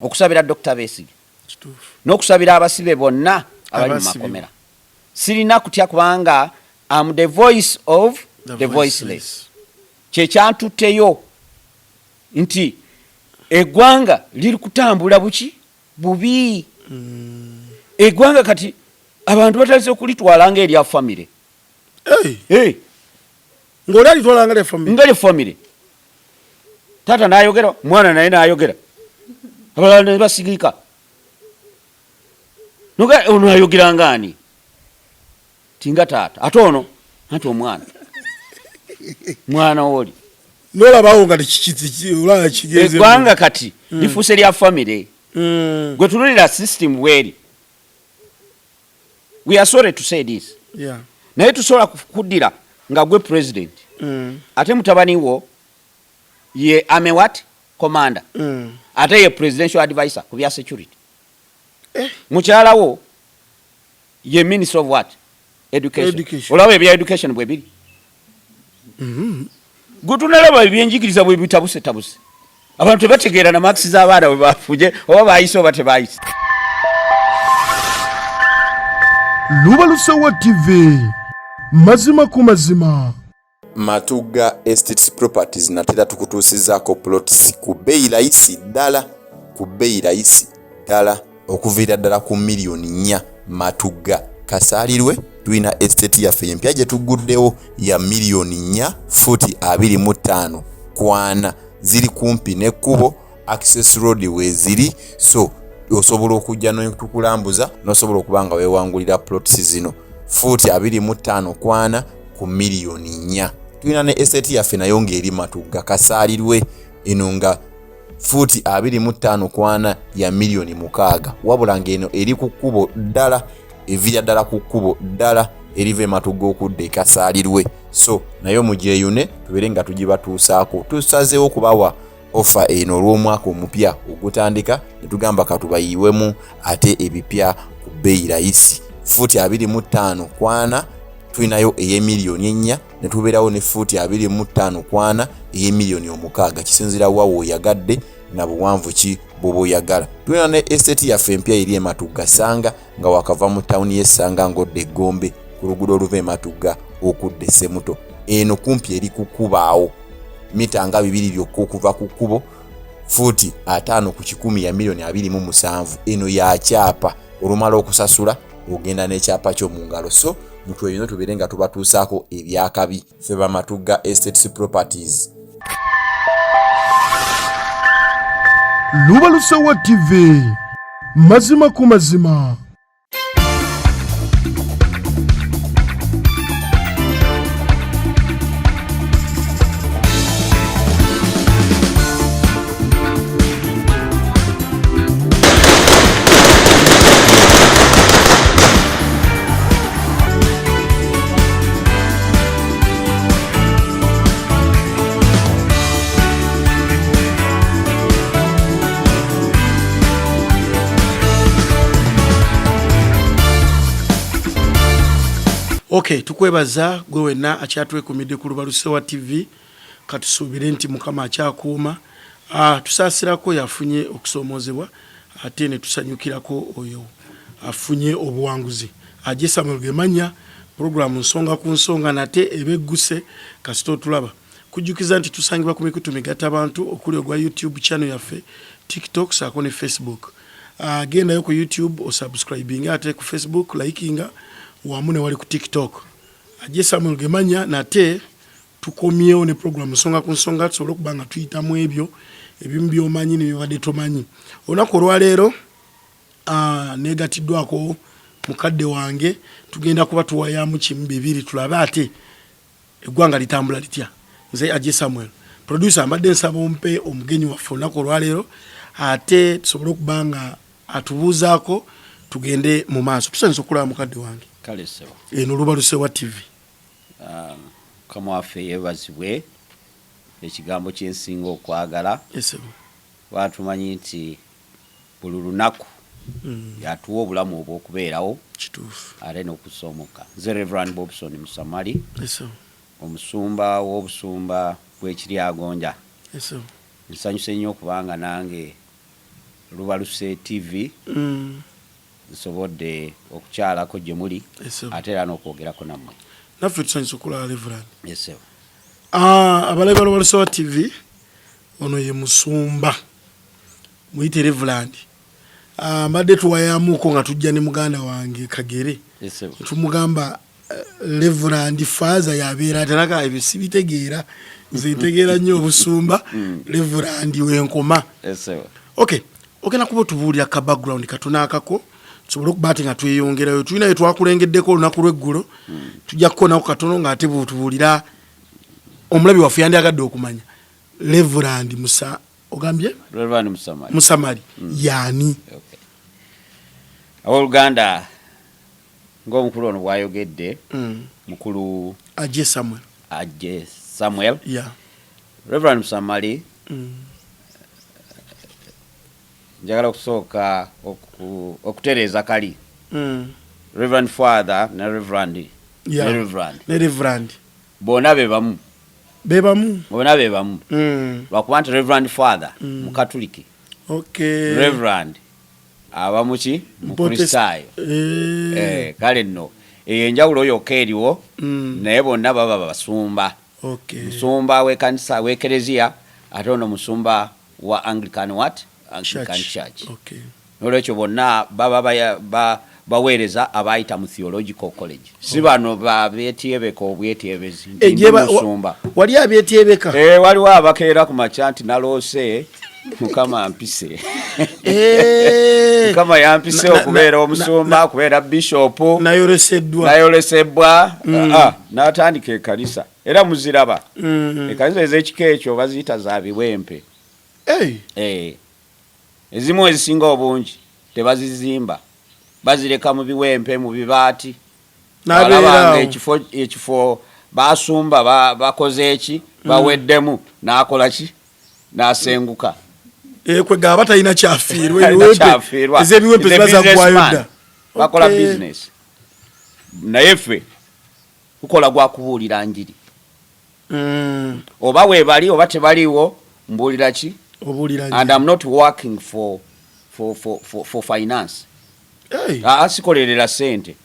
Okusabira Dokita Besigye n'okusabira abasibe bonna abali mu makomera. Sirina kutya kubanga am the voice of the voiceless. Kyekyantutteyo nti eggwanga liri kutambula buki bubi. Mm. Eggwanga kati abantu batandise okulitwala nga erya famire. Hey. Hey. Ng'oli alitwala nga lya famire. Nga lya famire. Taata n'ayogera, mwana naye n'ayogera, abalala ne basigika. Noga ono ayogera ng'ani? Tinga taata, ate ono anti omwana mwana woli nolabawo nga eggwanga kati hmm. lifuuse lya famire hmm. gwe tunulira system bweri. We are sorry to say this yeah. Naye tusobola kuddira nga gwe president mm. Ate mutabani wo ye ame what commander mm. Ate ye presidential advisor ku bya security eh. Mukyala wo ye minister of what education, education. Olaba ebya education bwe biri mm -hmm. Gwe tunalaba ebyenjigiriza bwe bitabuse tabuse abantu tebategeera na marks z'abaana bwe bafuje oba bayise oba tebayise. Lubalusewa TV mazima ku mazima. Matugga Estates Properties natera tukutuusizaako plots ku bbeeyi layisi ddala ku bbeeyi layisi ddala okuviira ddala ku miliyoni nnya. Matugga Kasaalirwe tulina estate yaffe empya gye tugguddewo ya miliyoni nnya fuuti 25 kwana ziri kumpi n'ekkubo access road weeziri so osobola okujja netukulambuza nosobola okuba nga wewangulira plots zino fuuti 25 kwana ku miliyoni nnya. Tulina ne estate yaffe nayo ng'eri Matugga Kasaalirwe eno nga fuuti 25 kwana ya miliyoni mukaaga wabula ng'eno eri ku kkubo ddala evira ddala ku kkubo ddala eriva ematugga okudda ekasaalirwe so nayo mugyeyune tubeere nga tugibatuusaako. Tusazeewo okubawa ofa eno olw'omwaka omupya ogutandika ne tugamba katubayiwemu ate ebipya ku bbeeyi layisi fuuti 25 kwana tulinayo ey'emiliyoni ennya ne tubeerawo ne fuuti 25 kwana ey'emiliyoni omukaaga kisinziira wa w'oyagadde na buwanvu ki bw'oba oyagala. Tulina ne estate yaffe empya eri e Matugga Ssanga nga wakava mu tawuni y'e Ssanga ng'odda e Gombe ku luguudo oluva e Matugga okudda e Ssemuto. Eno kumpi eri ku kkubo awo mita nga bibiri byokka okuva ku kkubo fuuti 50 ku 100 ya miliyoni 27. Eno ya kyapa olumala okusasula ogenda n'ekyapa kyo mu ngalo so mutweyune tubeere nga tubatuusaako ebyakabi. Ffe ba Matugga Estates Properties. Lubalusewa TV mazima ku mazima. Ok, tukwebaza gwe wenna akyatwekumidde ku Lubalusewa TV. Katusuubire nti Mukama akyakuuma. Ah, tusaasirako oyo afunye okusoomoozebwa ate ne tusanyukirako oyo afunye obuwanguzi. Aje Samuel Gemanya, pulogulaamu Nsonga ku Nsonga nate eba egguse kasita otulaba. Kujjukiza nti tusangibwa ku mikutu migattabantu okuli ogwa YouTube channel yaffe, TikTok ssaako ne Facebook. Ah, gendayo ku YouTube osubscribinge ate ku Facebook likinga wamu ne wali ku TikTok. Aje Samuel Gemanya nate Tukomyewo ne program Nsonga ku Nsonga tusobole okuba nga tuyita mu ebyo ebimu by'omanyi ne byobadde tomanyi. Olunaku olwaleero ah, neegatiddwako mukadde wange, tugenda kuba tuwayaamu kimu bibiri tulabe ate eggwanga litambula litya. Nze Aje Samuel, producer, mbadde nsaba ompe omugenyi waffe olunaku olwaleero ate tusobole okuba nga atubuuzaako tugende mu maaso. Tusanyusa okulaba mukadde wange. Kale ssebo. Eno Lubalusewa TV. Mukama waffe yebazibwe ekigambo kyensinga okwagala kuba tumanyi nti buli lunaku mm. yatuwa obulamu obwokubeerawo ate nokussa omukka. Nze Reverand Bobson Musamali, omusumba w'obusumba bw'Ekiryagonja. Nsanyuse nnyo okubanga nange Lubaluse TV. Nsobodde okukyalako gye muli ate era n'okwogerako nammwe. Naffe tusanyusa okulaba, Reverend. Yes. Ah, abalabi ba Lubalusewa TV, ono ye musumba, muyite Reverend. Ah, mbadde tuwayamuko nga tujja ne muganda wange Kagere, tumugamba Reverend Father yabeera atanaka ebyo sibitegeera, nze ntegeera nnyo obusumba. Reverend wenkoma. Okay, ogenda kuba otubuulira ka background katono akako tusobole okuba ati nga tweyongerayo. Tulina bye twakulengeddeko olunaku lw'eggulo, tujja kukoonako katono ng'ate bwetubuulira omulabi waffe yandyagadde okumanya Reverend Musa, ogambye? Reverend Musamali. Musamali yaani? Okay. Abooluganda, ng'omukulu ono bw'ayogedde, mukulu Aje Samuel. Aje Samuel. Reverend Musamali, njagala okusooka okutereeza kali Reverend Father ne Reverend ne Reverend. Ne Reverend. Bonna be bamu. Be bamu. Bonna be bamu, lwakuba nti Reverend Father mukatuliki, Reverend aba muki? Mukristaayo. Eh. Eh, kale nno eyo enjawulo yokka eriwo, naye bonna baba basumba. Musumba w'ekkanisa, w'ekereziya, ate ono musumba wa Anglican, what, Anglican Church. Nolwekyo bonna baba baweereza abayita mu theological college, si bano babetyebeka obwetyebezi nti Eh, ndi musumba. Wali abetyebeka? Eh, waliwo abakeera ku makya nti naloose Mukama mpise. Mukama yampise okubeera omusumba, okubeera bishopu. Nayoleseddwa. Nayolesebbwa. Ah, n'atandika ekkanisa, era muziraba ekkanisa ez'ekika ekyo baziyita za biwempe. Eh, ezimu ezisinga obungi tebazizimba, bazireka mu biwempe, mu bibaati. N'abeera alaba nga awo. Ekifo basumba bakoze eki, baweddemu, n'akola ki? N'asenguka. Eh, kwegamba aba talina kyafiirwa. Talina Ebiwempe kyafiirwa. ez'ebiwempe He's a ziba zaggwayo businessman. dda. Bakola business, naye ffe tukola gwa kubuulira njiri. Oba weebali oba tebaliiwo, mbuulira ki? Obuulira. And I'm not working for finance. Hey. Aa, sikolerera sente.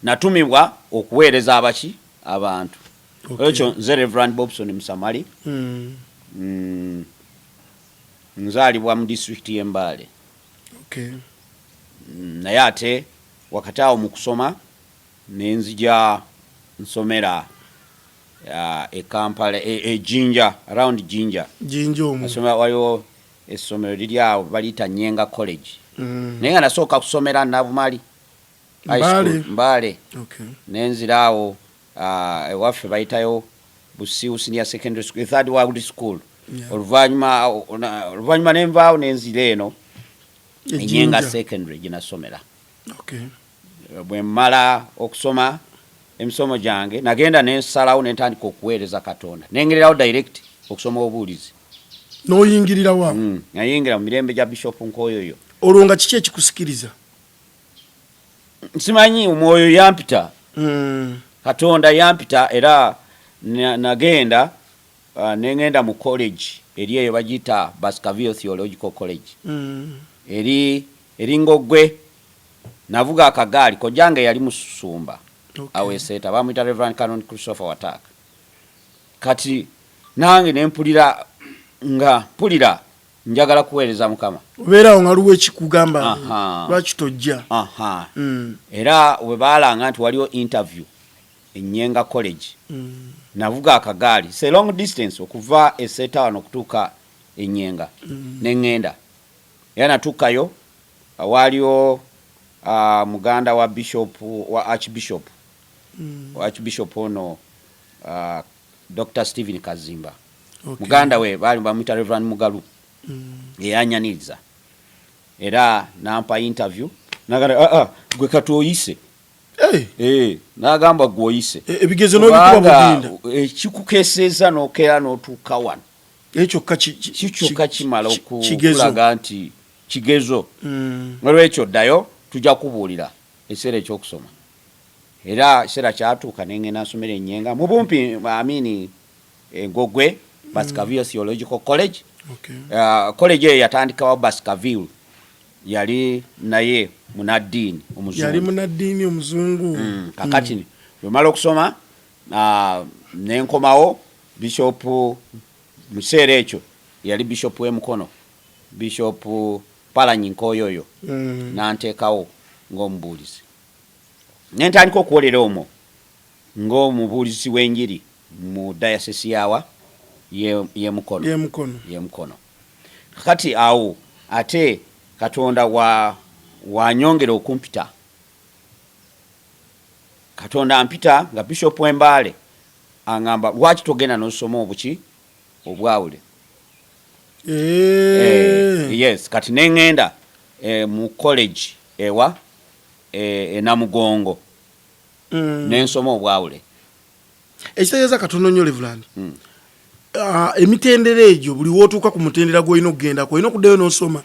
Natumibwa okuweereza abaki? Abantu. Ekyo nze Reverend Bobson Musamali. Nzaalibwa mu disitulikiti y'e Mbaale. Naye ate wakati awo mu kusoma nenzija nsomera e Kampala, e Jinja, around Jinja. Jinja omwo. Nasomera, waliwo essomero liri awo baliyita Nyenga College. Naye nga nasooka kusomera Nabumali High School. Mbale. Mbale. Nenzira awo, ewaffe bayitayo Busiu Senior Secondary School, Third World School. Oluvannyuma nenvaawo nenzira eno E Enyenga Jinja. Secondary gye nasomera. Bwe mmala okusoma emisomo gyange, nagenda nensalawo nentandika okuweereza Katonda, nengererawo direct okusoma obuulizi. N'oyingirirawo awo? Nayingira mu mirembe gya Bishop Nkoyoyo. Olwo nga kiki ekikusikiriza? Simanyi, omwoyo yampita. Katonda yampita, era nagenda nengenda mu college eri eyo bagiyita Baskerville Theological College. Eri eringoggwe. Navuga akagaali, kojjange yali musumba awo eseeta, bamuyita Reverend Canon Christopher Watak. Kati nange nempulira nga mpulira njagala kuweereza Mukama. Obeerawo nga waliwo ekikugamba, lwaki tojja? Aha. Era we baalanga nti waliwo interview Enyenga College, navuga akagaali, it's a long distance okuva eseeta wano okutuuka Enyenga, neŋŋenda. Era natuukayo, waaliwo muganda wa bishop, wa archbishop, archbishop ono, Dr Stephen Kazimba. Muganda we baali bamuyita Reverend Mugalu, eyanyaniriza era nampa interview. Nagamba, "Ah, ah, gwe kati oyise." Hey. Eh, nagamba, "Gwe oyise." Ebigezo n'obikuba? Kubanga Budinda. Ekikukeeseza n'okeera n'otuuka wano, Ekyo kyokka kikyokka kimala kigezo. okulaga nti kigezo. Olwekyo ddayo, tujja kubuulira ekiseera ekyokusoma. Era ekiseera kyatuuka nengenda nsomera Enyenga, mu bumpi amini Engogwe, Baskerville Theological College. College eyo yatandikawo Baskerville, yali naye munaddiini omuzungu. Yali munaddiini omuzungu. Kakati bwemala okusoma, nenkomawo, bishop mu kiseera ekyo yali bishop w'emukono, Bishop Palanyi Nkoyoyo, nanteekawo ng'omubuulizi, nentandika okuwolera omwo ng'omubuulizi w'enjiri mu dayosisi yawa y'emukono. Y'emukono. Y'emukono. Kakati awo ate Katonda wanyongera okumpita. Katonda ampita nga bishop w'Embaale aŋŋamba, "Lwaki togenda n'osoma obuki obwawule?" Yes, kati neŋŋenda mu college ewa e Namugongo, nensoma obwawule. Ekitegeeza katono nnyo, Reverend, emitendera egyo, buli wootuuka ku mutendera gw'olina okugendako, olina okuddayo n'osoma?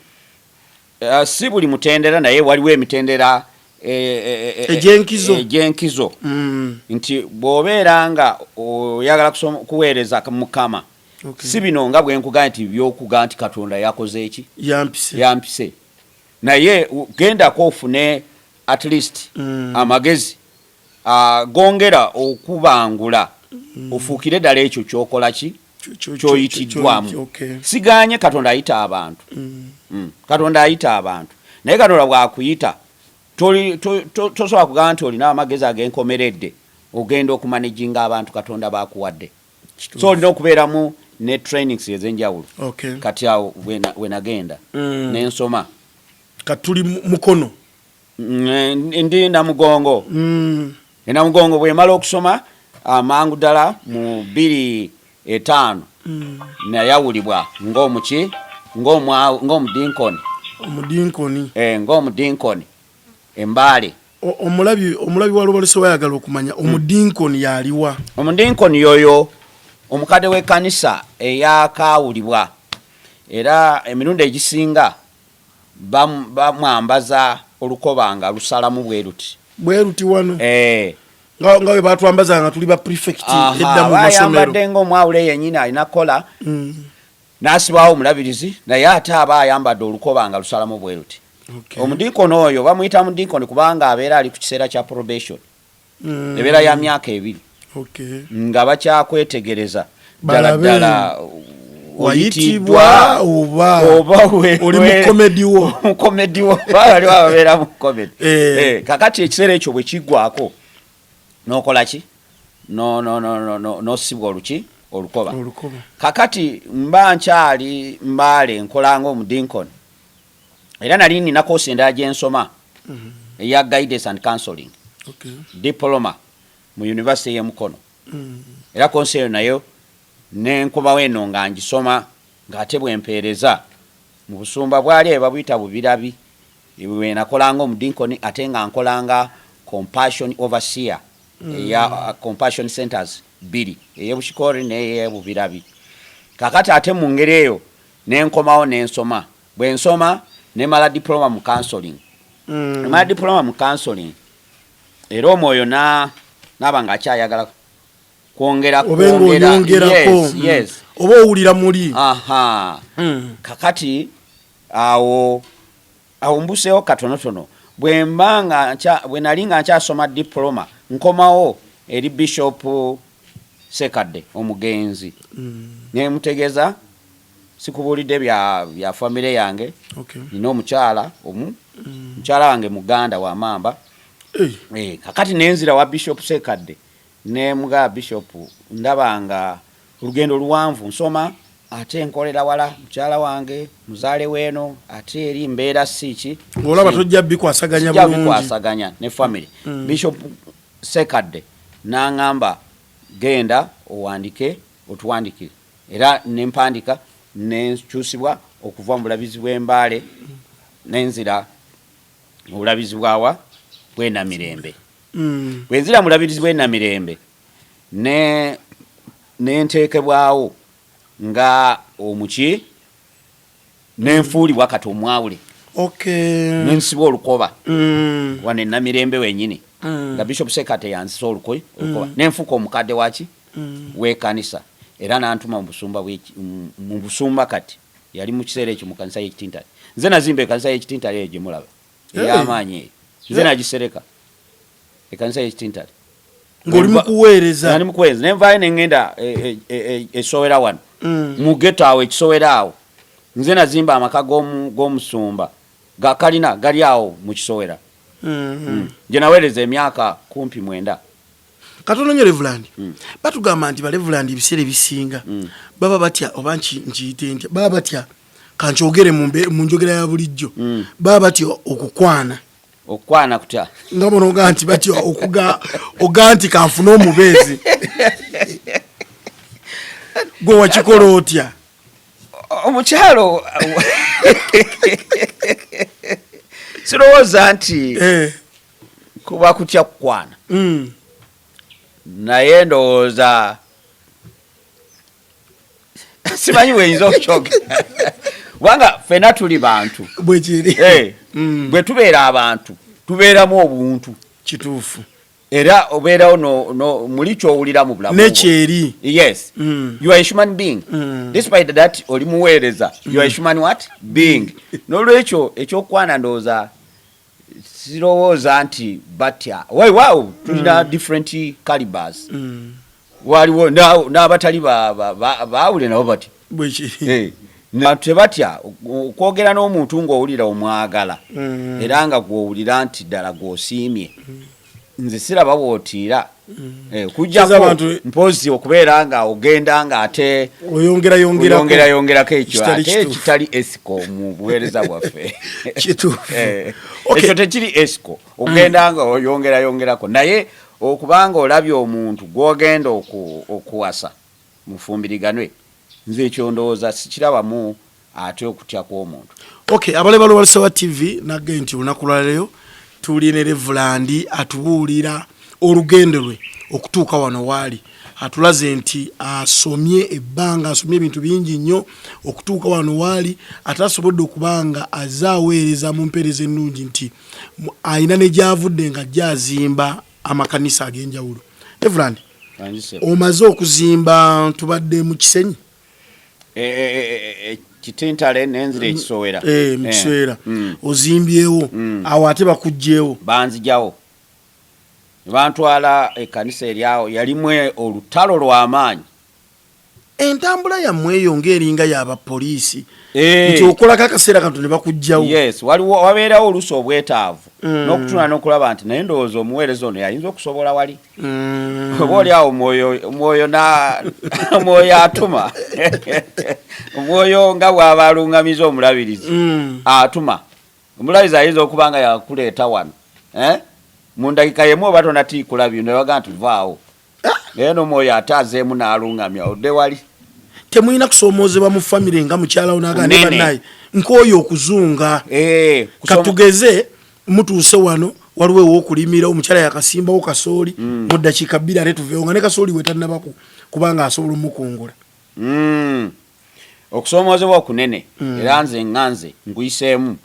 Si buli mutendera, naye waliwo emitendera Egy'enkizo. Egy'enkizo, nti bw'obeera nga oyagala kuweereza Mukama, si bino nga bwe nkugamba nti byokuga nti Katonda yakoze eki, yampise. Yampise, naye gendako ofune at least amagezi gongera okubangula, ofuukire ddala ekyo kyokola ki, kyoyitiddwamu. Siganye Katonda ayita abantu. Katonda ayita abantu, naye Katonda bwakuyita tosobola kugamba nti olina amagezi ag'enkomeredde ogenda okumanaginga abantu Katonda bakuwadde. So olina okubeeramu ne trainings ez'enjawulo. Kati awo wenagenda nensoma. Kati tuli Mukono. Ndi Namugongo. Enamugongo bwemala okusoma, amangu ddala mu 2005 nayawulibwa ng'omuki, ng'omudinkoni. Omudinkoni. Ng'omudinkoni Embaale. Omulabi wa Lubaluse wayagala okumanya, omudinkoni yaliwa? Omudinkoni yoyo omukadde w'ekkanisa eyakaawulibwa, era emirundi egisinga bamwambaza olukoba nga lusalamu bwe luti. Bwe luti wano? Eh. Nga bwe batwambaza nga tuli ba prefect edda mu masomero. Ayambadde ng'omwawule yennyini, alina kola, n'asibwawo omulabirizi, naye ate aba ayambadde olukoba nga lusalamu bwe luti. Omudinkoni oyo bamuyita mudinkoni kubanga abeera ali ku kiseera kya probation, ebeera ya myaka 2, nga bakyakwetegereza ddala Balabe ddala wayitibwa oba oba oli mu comedy wo. Mu comedy wo, baliwo ababeera mu comedy. Kakati ekiseera ekyo bwe kiggwako, n'okola ki? No, no, no, no, no, n'osibwa oluki, olukoba. Olukoba. Kakati mba nkyali Mbaale nkola ng'omudinkoni, era nali nina koosi endala gye nsoma eya guidance and counseling, diploma mu university y'emukono. Era koosi eyo nayo nenkomawo eno nga ngisoma, ng'ate bwempeereza mu busumba bwali eyo babuyita Bubirabi, bwenakolanga omudinkoni, ate nga nkolanga compassion overseer eya compassion centers bbiri, ey'ebushikori n'ey'ebubirabi. Kakati ate mu ngeri eyo nenkomawo nensoma. Bwe nsoma nemala diploma mu counseling, nemala diploma mu counseling, era omwoyo naaba nga akyayagala kwongera. Obe kwongera. Ng'onyongerako. Yes. Oba owulira muli. Aha. Kakati awo awo mbuseewo katonotono, bwe mba nga bwe nali nga nkyasoma diploma, nkomawo eri Bishop Sekadde omugenzi, nemutegeeza, sikubuulidde bya famire yange. Nina omukyala omu, mukyala wange muganda wa mamba. Kakati nenzira wa Bishop Sekadde, nemugaa, "Bishop, ndaba nga olugendo luwanvu, nsoma ate nkolera wala, mukyala wange muzaale weeno, ate eri mbeera siiki." Ng'olaba tojja bikwasaganya Sijja bulungi. Bikwasaganya ne family. Bishop Sekadde n'aŋŋamba, "Genda owandike otuwandikire." Era nempandika, nenkyusibwa okuva mu bulabizi bw'Embaale nenzira mu bulabizi bwawa bw'Enamirembe. Bwe nzira mu bulabirizi bw'Enamirembe, ne nenteekebwawo nga omuki, nenfuulibwa kati omwawule, nensibwa olukoba wano enamirembe wenyini, nga Bishop Sekate yansisa olukoba, nenfuuka omukadde waki, w'ekanisa, era nantuma mu busumba mu busumba kati. Yali mu kiseera ekyo mu kanisa y'Ekitintale. Nze nazimba ekanisa y'Ekitintale eyo gye mulaba ey'amaanyi eyo, nze nagisereka ekanisa y'Ekitintale. Ng'oli mu kuweereza. Nga ndi mu kuweereza, ne nvaayo ne ŋŋenda e Kisowera wano mu ghetto awo e Kisowera awo. Nze nazimba amaka g'omusumba ga kalina gali awo mu Kisowera gye naweereza emyaka kumpi 9. Katono nnyo, Reverend. Batugamba nti bareverend ebiseera ebisinga baba batya, oba nkiyite ntya, baba batya, kankyogere mu njogera ya bulijjo, baba batya okukwana. Okukwana kutya? Nga bonoga nti batya okuga oga nti kanfune omubeezi. Gwe wakikola otya? Omukyalo sirowooza nti kuba kutya kukwana, naye ndowooza simanyi weyinza okukyogera, kubanga ffena tuli bantu. Bwekiri. Bwe tubeera abantu tubeeramu obuntu. Era obeerawo no muli kyowulira mu bulamu bwo. Nekyeri. Yes. You are a human being. Despite that oli muweereza, you are a human what? Being. N'olwekyo ekyokwana ndowooza sirowooza nti batya. Weewaawo tulina different calibers. Waliwo n'abatali baawule nabo batya. Bwekiri. Abantu tebatya okwogera n'omuntu ng'owulira omwagala era nga gw'owulira nti ddala gw'osiimye. Nze siraba bw'otiira. Kujjako Kiza mpozi okubeera nga ogenda nga ate oyongera yongerako. Oyongera yongerako ekyo Kitali ate kituufu. Kitali ethical mu buweereza bwaffe. Ekyo tekiri ethical, ogenda nga oyongera yongerako, naye okubanga olabye omuntu gw'ogenda okuwasa mufumbiriganwe, nze ekyo ndowooza sikirabamu ate okutya kw'omuntu. Okay, abale Balubalusewa TV, nagge nti olunaku lwaleero tuli ne Reverend atubuulira olugendo lwe okutuuka wano waali. Atulaze nti asomye ebbanga, asomye ebintu bingi nnyo okutuuka wano waali, ate asobodde okuba nga azze aweereza mu mpeereza ennungi, nti alina ne gy'avudde nga ajja azimba amakanisa ag'enjawulo. Reverend, omaze okuzimba, tubadde mu Kisenyi. Kitintale nenzira eKisowera. Mu Kisowera. Ozimbyewo awo, ate bakuggyewo. Banzijawo ne bantwala ekkanisa eryawo yalimu olutalo lw'amaanyi. Entambula yammwe eyo ng'eringa y'abapoliisi, nti okolako akaseera katono ne bakuggyawo. Yes, waliwo wabeerawo oluusi obwetaavu n'okutuna n'okulaba nti naye ndowooza omuweereza ono yayinza okusobola wali, oba oli awo omwoyo omwoyo atuma, omwoyo nga bw'aba alungamiza omulabirizi, atuma omulabirizi ayinza okuba nga yakuleeta wano, eh? Mu ndakika yemu oba tonatiikula bino ne baga nti vaawo, naye n'omwoyo ate azeemu n'alungamya odde wali. Temulina kusoomoozebwa mu famire nga mukyalawo nagaa ne Kunene. bannaye nkooyo okuzunga? Eh, Katugeze mutuuse wano, waliwo ew'okulimira, omukyala yakasimbawo kasooli, mu ddakiika 2 ate tuveewo nga ne kasooli we tannabaku kubanga asobola omukungula. Okusoomoozebwa okunene, era nze nga nze nkuyiseemu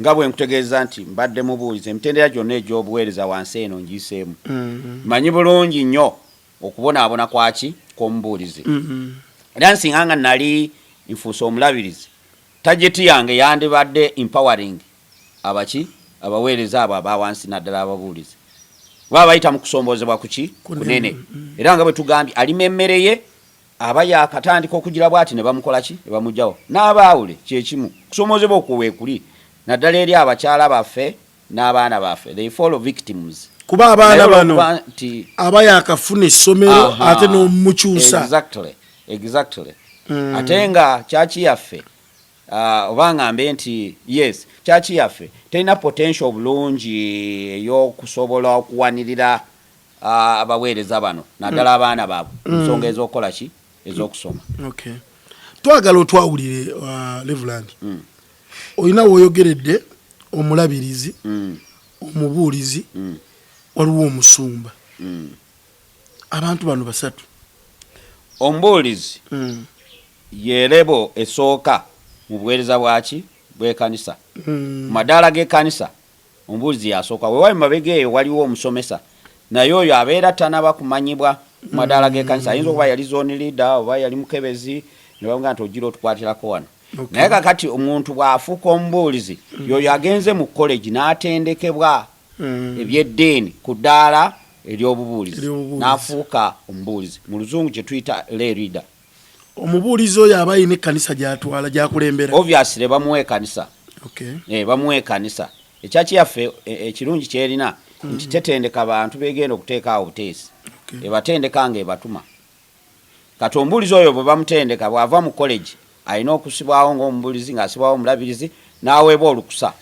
nga bwe nkutegeeza nti mbadde mubuulizi, emitendera gyonna egy'obuweereza wansi eno ngiyiseemu, manyi bulungi nnyo okubonaabona kwaki kw'omubuulizi. Era nsinga nga nali nfuuse omulabirizi, target yange yandibadde empowering abaki abaweereza abo abawansi, naddala ababuulizi, baba bayita mu kusomboozebwa kuki kunene. Era nga bwe tugambye, alima emmere ye aba yakatandika okugira bwati ne bamukola ki, ne bamugjawo. N'abaawule kyekimu, kusomoozebwa okwo weekuli naddala eri abakyala baffe n'abaana baffe, they fall victims. Kuba abaana Naye bano olwokuba nti aba yakafuna essomero ate n'omukyusa. Exactly. Ate nga church yaffe, oba ngambe nti yes, church yaffe terina potential bulungi ey'okusobola okuwanirira abaweereza bano, naddala abaana baabwe mu nsonga ez'okukola ki, ez'okusoma. Okay. Twagala otwawulire, Reverend. Olina woyogeredde omulabirizi, omubuulizi, waliwo omusumba. Abantu bano basatu. Omubuulizi ye level esooka mu buweereza bwaki bw'ekanisa. Mu madaala g'ekkanisa omubuulizi yasooka. Weewaawo mabega eyo waliwo omusomesa, naye oyo abeera tanaba kumanyibwa mu madaala g'ekkanisa, ayinza okuba yali zone leader oba yali mukebezi ne bamugaa nti ogira otukwatirako wano. Naye kakati omuntu bw'afuuka omubuulizi, yoyo agenze mu college n'atendekebwa ebyeddiini ku ddaala ery'obubuulizi, Ery'obubuulizi. n'afuuka omubuulizi, mu Luzungu kye tuyita lay reader. Omubuulizi oyo aba alina ekkanisa gyatwala, gyakulembera? Obviously bamuwa ekanisa. Eh, bamuwa ekanisa. Ekyaki yaffe ekirungi kyerina nti tetendeka bantu begenda okuteeka awo buteesi. Ebatendeka nga ebatuma. Kati omubuulizi oyo bwe bamutendeka, bw'ava mu college alina okusibwawo ng'omubuulizi, ng'asibwawo omulabirizi, n'aweebwa olukusa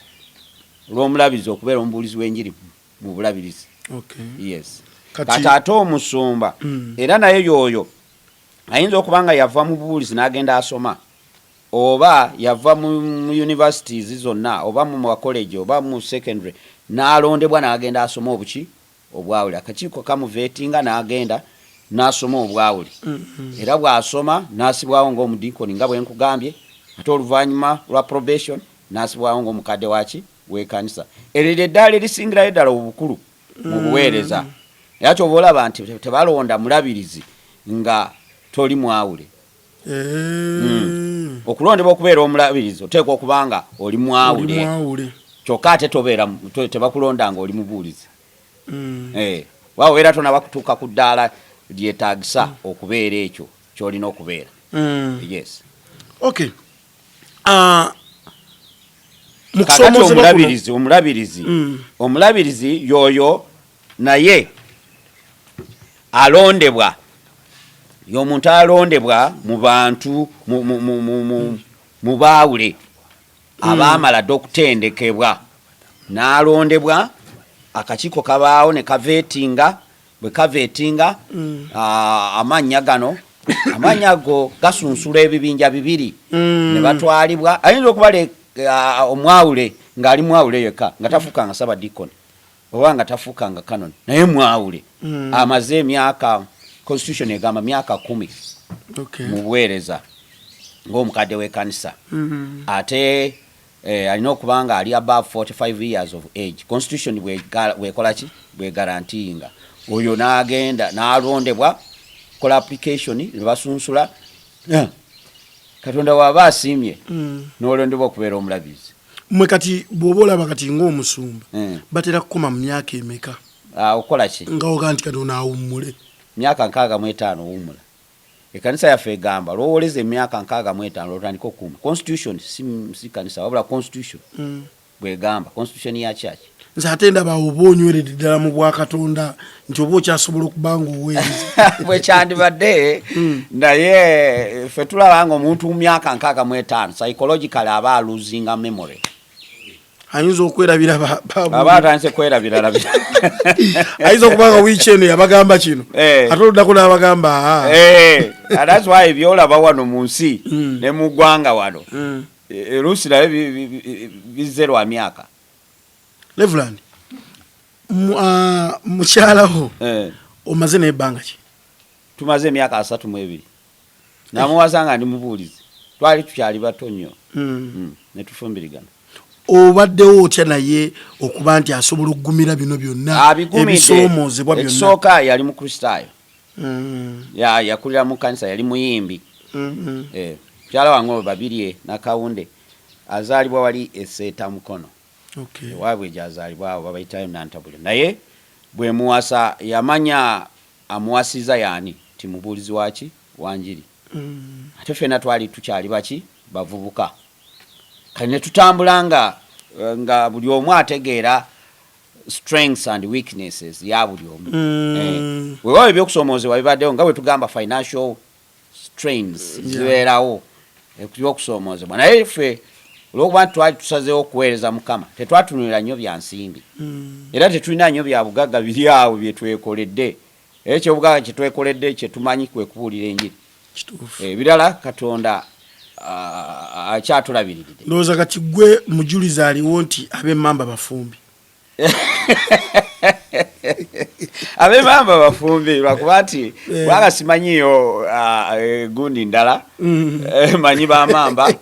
lw'omulabirizi okubeera omubuulizi w'enjiri mu bulabirizi. Yes. Kati ate omusumba era naye yoyo ayinza okuba nga yava mu bubuulizi n'agenda asoma, oba yava mu universities zonna, oba mu macollege, oba mu secondary, n'alondebwa n'agenda asoma obuki, obwawule. Akakiiko kamuvetinga n'agenda n'asoma obwawule. Era bw'asoma n'asibwawo ng'omudiikoni nga bwe nkugambye, ate oluvannyuma lwa probation n'asibwawo ng'omukadde waki, w'ekanisa. Eryo lye ddaala erisingirayo ddala obukulu mu buweereza. Era ky'oba olaba nti tebalonda mulabirizi nga toli mwawule. Okulondebwa okubeera omulabirizi oteekwa okuba nga oli Oli mwawule. Mwawule. Kyokka ate tobeera tebakulonda nga oli mubuulizi. Eh, wa obeera tonaba kutuuka ku ddaala lyetaagisa okubeera ekyo ky'olina okubeera. Yes. Okay. Ah, mu Kakati kusoomoozebwa kuno omulabirizi, omulabirizi yoyo naye alondebwa, y'omuntu alondebwa mu bantu mu baawule abaamala dda okutendekebwa, n'alondebwa. Akakiiko kabaawo ne kavetinga. Bwe kavetinga, amannya gano, amannya ago gasunsula ebibinja bibiri ne batwalibwa. Ayinza okuba omwawule ng'ali mwawule yekka, nga tafuukanga sabadikoni oba nga tafuukanga canon, naye mwawule amaze emyaka, constitution egamba myaka 10 mu buweereza ng'omukadde w'ekkanisa, ate alina okuba nga ali above 45 years of age. Constitution bwekola ki, bwegarantiinga oyo n'agenda n'alondebwa, kola application ne basunsula. Katonda waaba asiimye n'olondebwa okubeera omulabirizi. Mwe kati bw'oba olaba kati ng'omusumba, batera kukoma mu myaka emeka? Ah, okukola ki? Nga ogaa nti kati ono awummule. Myaka 65 owummula. Ekkanisa yaffe egamba lwowoleza emyaka 65 lwotandika okuwummula. Constitution, si kanisa, wabula constitution bwegamba, constitution ya church. Nze ate ndaba awo oba onyweredde ddala mu bwakatonda nti oba okyasobola okuba nga oweereza. Bwe kyandibadde, naye ffe tulaba nga omuntu mu myaka 65 psychologically aba alosinga memory. Ayinza okwerabira Aba atandise kwerabiralabira. Ayinza okuba nga wiiki eno yabagamba kino, ate oluddako n'abagamba, "Ah." Eh, and that's why byolaba wano mu nsi ne mu ggwanga wano, oluusi naye bizze lwa myaka. Reverend, mukyalawo omaze naye ebbanga ki? Tumaze emyaka 32. Namuwasa nga ndi mubuulizi, twali tukyali bato nnyo, ne tufumbirigana. Obaddewo otya naye okuba nti asobola okugumira bino byonna? Abigumidde. Ebisoomoozebwa byonna. Ekisooka yali mukristaayo. Yakulira mu kanisa, yali muyimbi. Eh, mukyala wange oyo Babirye Nakawunde azaalibwa wali Eseeta Mukono. Ewaabwe gyazaalibwa awo babayitayo Nantabule. Naye bwe muwasa yamanya amuwasiza yaani ti mubuulizi waki, wanjiri. Ate ffenna twali tukyali baki, bavubuka. Kale ne tutambula nga buli omu ategeera strengths and weaknesses ya buli omu. Eh, weewaawo ebyokusoomoozebwa bibaddewo, nga bwe tugamba financial strains zibeerawo, ebyokusoomoozebwa, naye ffe olwokuba nti twali tusazeewo okuweereza Mukama, tetwatunulira nnyo bya nsimbi, era tetulina nnyo bya bugagga biri awo bye twekoledde. Era ekyobugagga kye twekoledde kye tumanyi kwe kubuulira enjiri. Ebirala Katonda akyatulabiriridde. Ndowooza kati gwe mujulizi aliwo nti ab'emmamba bafumbi. Ab'emmamba bafumbi lwakuba nti kubanga simanyiyo gundi ndala. Manyi bamamba,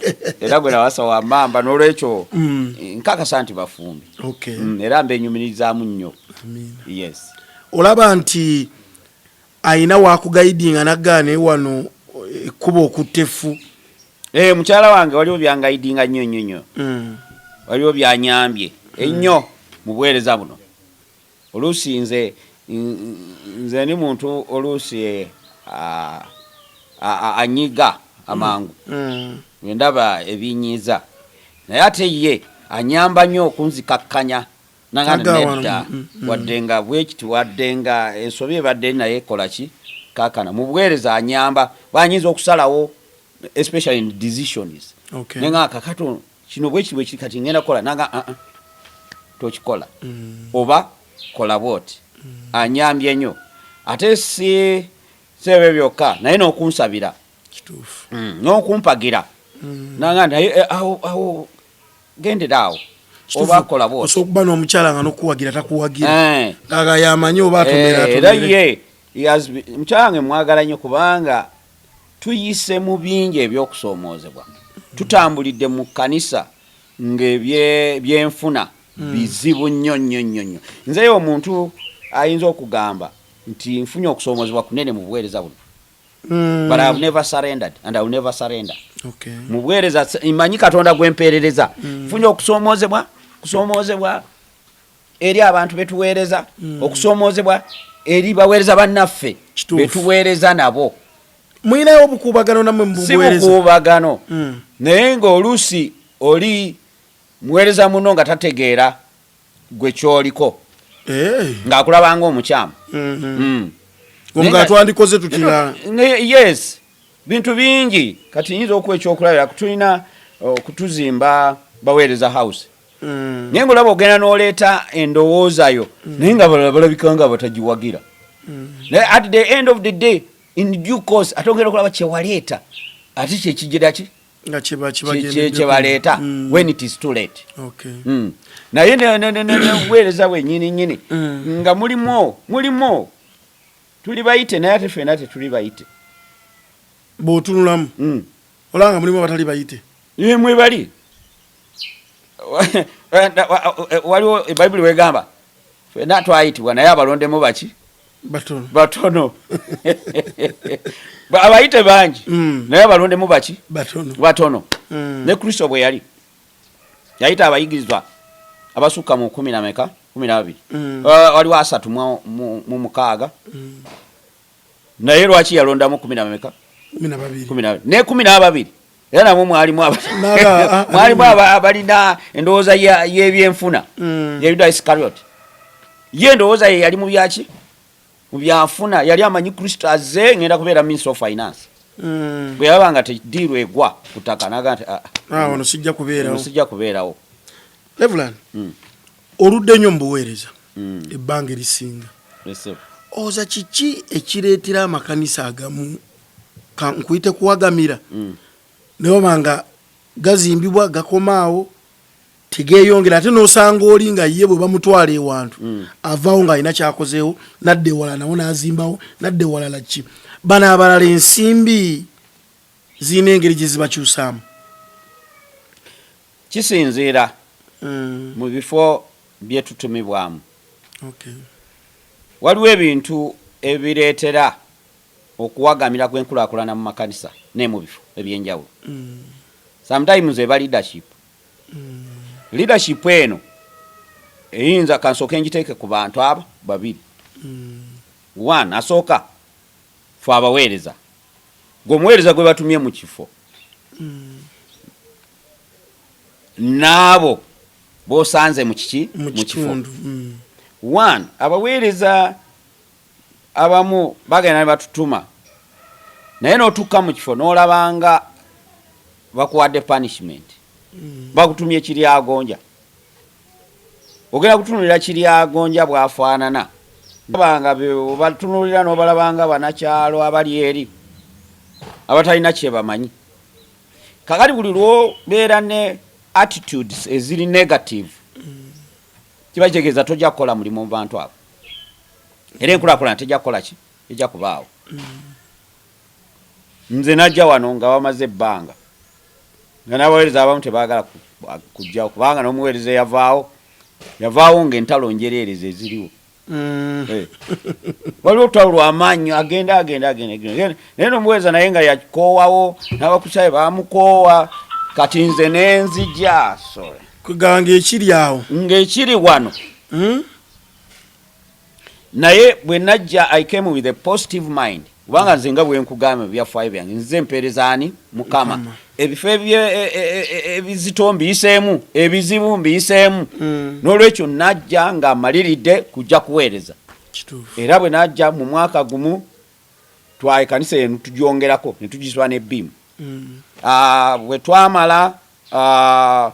era gwe nawasa wa mamba, n'olwekyo nkakasa nti bafumbi. Era mbenyumirizaamu nnyo. Yes. Olaba nti ayina wakuguidinga naggaa, naye wano ekkuba okutta effu. Eh, mukyala wange waliwo byanguidinga nnyo nnyo nnyo. Waliwo byanyambye ennyo mu buweereza buno. Oluusi nze ndi muntu oluusi anyiga amangu bwe ndaba ebinyiiza, naye ate ye anyamba nnyo okunzikakkanya nanga Aga wano, nedda, wadde nga bwekiti, wadde nga ensobi ebadde, naye kola ki kakana. Mu buweereza anyamba bwanyinza okusalawo, especially in decisions. Nenga kakato kino bwekiti bwekiti, kati ngenda kukola nanga tokikola oba kola bwoti. Anyambye nnyo, ate si ebyo byokka, naye n'okunsabira. N'okumpagira nanga naye awo awo gendera awo oba kola bwoti. Osobola okuba n'omukyala nga n'okuwagira takuwagira, nga yamanyi oba atomera. Era atomere. Ye mukyala wange mwagala nnyo kubanga tuyise mu bingi ebyokusoomoozebwa. Tutambulidde mu kkanisa ng'ebyenfuna bizibu nnyo nnyo nnyo nnyo. Nzeyo omuntu ayinza okugamba nti nfunye okusoomoozebwa kunene mu buweereza buno, but I have never surrendered and I will never surrender. Mu buweereza mmanyi Katonda gwempeerereza. Nfunye okusoomoozebwa, kusoomoozebwa eri abantu betuweereza, okusoomoozebwa eri baweereza bannaffe betuweereza nabo. Mulinayo obukuubagano nammwe mu Si buweereza? bukuubagano, naye ng'oluusi oli muweereza muno nga tategeera gwe kyoliko, ng'akulabanga omukyamu. Nga twandikoze tutya? Yes, bintu bingi. Kati nyinza okuwa ekyokulabira, tulina okutuzimba baweereza house, naye ngaolaba ogenda n'oleeta endowooza yo, naye nga balala balabika nga batagiwagira. Naye at the end of the day, in due course, ate ogenda okulaba kyewaleeta ate kyekigira ki nga kibagendeddeko. Kyebaleeta when it is too late. Naye nebuweereza bwennyini nyini nga mulimu tuli bayite, naye ate ffenna tetuli bayite. Bw'otunulamu olaba nga mulimu abatali bayite. Ye mwebali. Waliwo ebayibuli wegamba ffenna twayitibwa, naye abalondemu baki? Batono. Batono. Abayite bangi, naye abalondemu baki? Batono. Batono. Ne Kristo bwe yali yayita abayigirizwa abasukka mu kumi na meka, 12, waliwo asatu mu mukaaga, naye lwaki yalondamu kumi na meka? 12. 12. Ne 12 era namwe mwalimu mwalimu abalina endowooza y'ebyenfuna. Ya Yuda Iscariot, ye endowooza ye yali mu byaki? Mu byanfuna. Yali amanyi Kristo azze, ngenda kubeera minister of finance. Bwe yalaba nga tediiru egwa ku ttaka, naga nti, "Ah, Ah, wano sijja kubeerawo." Sijja kubeerawo. Reverend, oludde nnyo mu buweereza ebbanga erisinga. Yes, sir. Oza kiki ekireetera amakanisa agamu nkuyite kuwagamira, ne baba nga gazimbibwa gakomaawo tegeeyongera, ate n'osanga oli nga ye bwe bamutwala ewantu avaawo ng'alina kyakozeewo, nadda ewalala nawo n'azimbawo, nadda ewalala ki? Bano abalala ensimbi zirina engeri gye zibakyusaamu? Kisinziira mu bifo byetutumibwamu. Waliwo ebintu ebireetera okuwagamira kw'enkulaakulana mu makanisa ne mu bifo ebyenjawulo. Sometimes eba leadership. Leadership eno eyinza, kansooke ngiteeke ku bantu abo babiri. One, asooka fe abaweereza, gwe omuweereza gwe batumye mu kifo, n'abo b'osanze mu kiki? Mu Mu kifo. kitundu. One, abaweereza abamu bagenda ne batutuma, naye n'otuuka mu kifo n'olabanga bakuwadde punishment. Bakutumye kiryagonja, ogenda kutunulira kiryagonja bwafaanana, banga obatunulira n'obalabanga banakyalo abali eri abatalina kyebamanyi. Kakati buli lwobeera ne attitudes eziri negative, kiba kitegeeza tojja kukola mulimu mu bantu abo, era enkulaakulana tejja kukola ki, ejja kubaawo. Nze najja wano nga bamaze ebbanga nga n'abaweereza abamu tebaagala kujjawo, kubanga n'omuweereza eyavaawo yavaawo ng'entalo njereereza eziriwo. Eh. Waliwo olutalo lwamaanyi, agenda, agenda, agenda, agenda, naye nomuweereza naye nga yakoowawo, n'abakristaayo bamukoowa. Kati nze nenzija, sorry. Kwegamba ng'ekiri awo. Ng'ekiri wano. Naye bwe najja, I came with a positive mind, kubanga nze nga bwe nkugamba ebyafaayo byange, nze mpeereza ani? Mukama. Ebifo ebizito mbiyiseemu, ebizibu mbiyiseemu. N'olwekyo najja nga maliridde kujja kuweereza. Era bwe najja, mu mwaka gumu twa ekanisa eno tugyongerako ne tugiswa ne beam. Ah, bwe twamala, ah,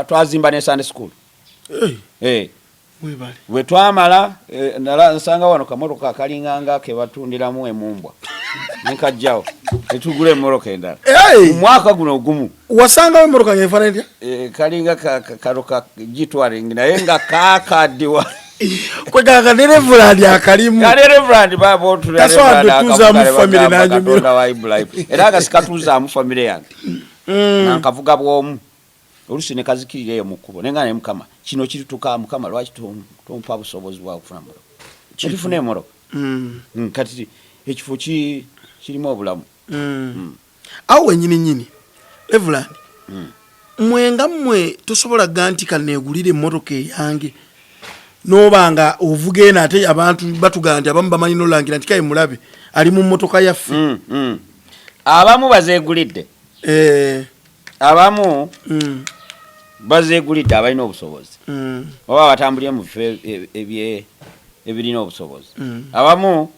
twazimba ne Sunday school. Hey, Eh, mwebale. Bwe twamala, eh, nala nsanga wano kamotoka kalinganga ke batundiramu emumbwa, nenkajjawo netugula emmotoka endala Hey! mu mwaka guno ogumu. Wasangawo emmotoka ng'efaanana etya? Eh, kalinga kano ka G-Touring, naye nga kakaddiwa. Kwegamba ne reverend akalimu. Kale reverend Tasobola kutuuzaamu family n'anyumirwa. Katonda wa Ibulayimu, era nga sikatuuzaamu famire yange. Nga nkavuga bw'omu, oluusi ne kazikirira eyo mu kkubo, naye nga naye Mukama kino kirituka. Mukama, lwaki tompa busobozi bwa kufuna motoka? Netufuna emotoka. Kati ekifo kirimu obulamu. Awo wenyini nyini, Reverend, mwe nga mmwe tosobola ga nti kaneegulire emmotoka eyange, noba nga ovuga eno, ate abantu batugamba nti abamu bamanyi nolangira nti kaye mulabe ali mu mmotoka yaffe. Abamu bazeegulidde. Abamu bazeegulidde, abalina obusobozi oba batambulire mu bifo ebirina obusobozi. Abamu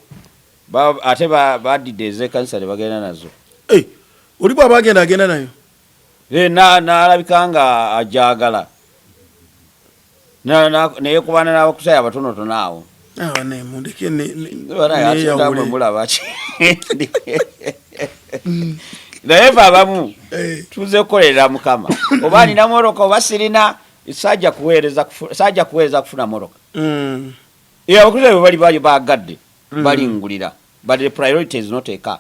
ate baddidde ez'ekanisa ne bagenda nazo. Eh, oli bw'aba agenda, agenda nayo. Eh, n'alabika nga ajagala neyekubana n'abakusayo abatonotono awo. Ah, ne mundeke Banaye, ate namwe neyawule. Mulaba ki? Naye fe abamu tuze kukolerera Mukama, oba nina mmotoka oba sirina, sajja kuweereza kufuna mmotoka. Abakristaayo bwe bali bali bagadde balingulira, but the priority is not a car.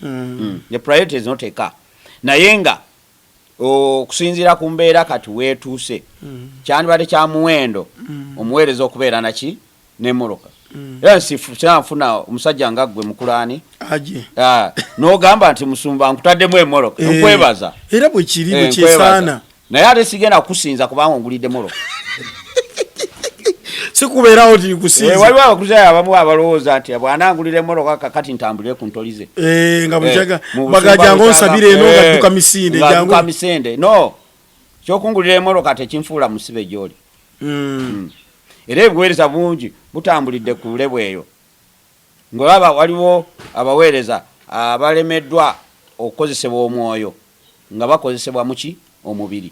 The priority is not a car, naye nga okusinziira ku mbeera kati weetuuse, kyandibadde kya muwendo omuweereza okubeera naki n'emmotoka. Era nfuna omusajja nga ggwe mukulaani, aje. Ah, n'ogamba nti musumba nkutaddemu emmotoka, nkwebaza. Era bwe kiri, Eh, bwe nkwebaza. kyesaana. Naye ate sigenda kukusinza kubanga ongulidde mmotoka. Sikubeerawo ti Eh, kusinza. Waliwo abakristaayo abamu abalowooza nti bw'anangulira emmotoka, kakati ntambulire ku ntoli ze. Eh, nga bujaga Eh, mu baga busumba jangu busanga- onsabire eno nga Eh, dduka misinde. nga jangu dduka misinde. No, kyokungulira emmotoka tekinfuula musibe gy'oli. Era ebuweereza bungi butambulidde ku level eyo, ng'olaba waliwo abaweereza abalemeddwa okukozesebwa omwoyo, nga bakozesebwa muki? Omubiri,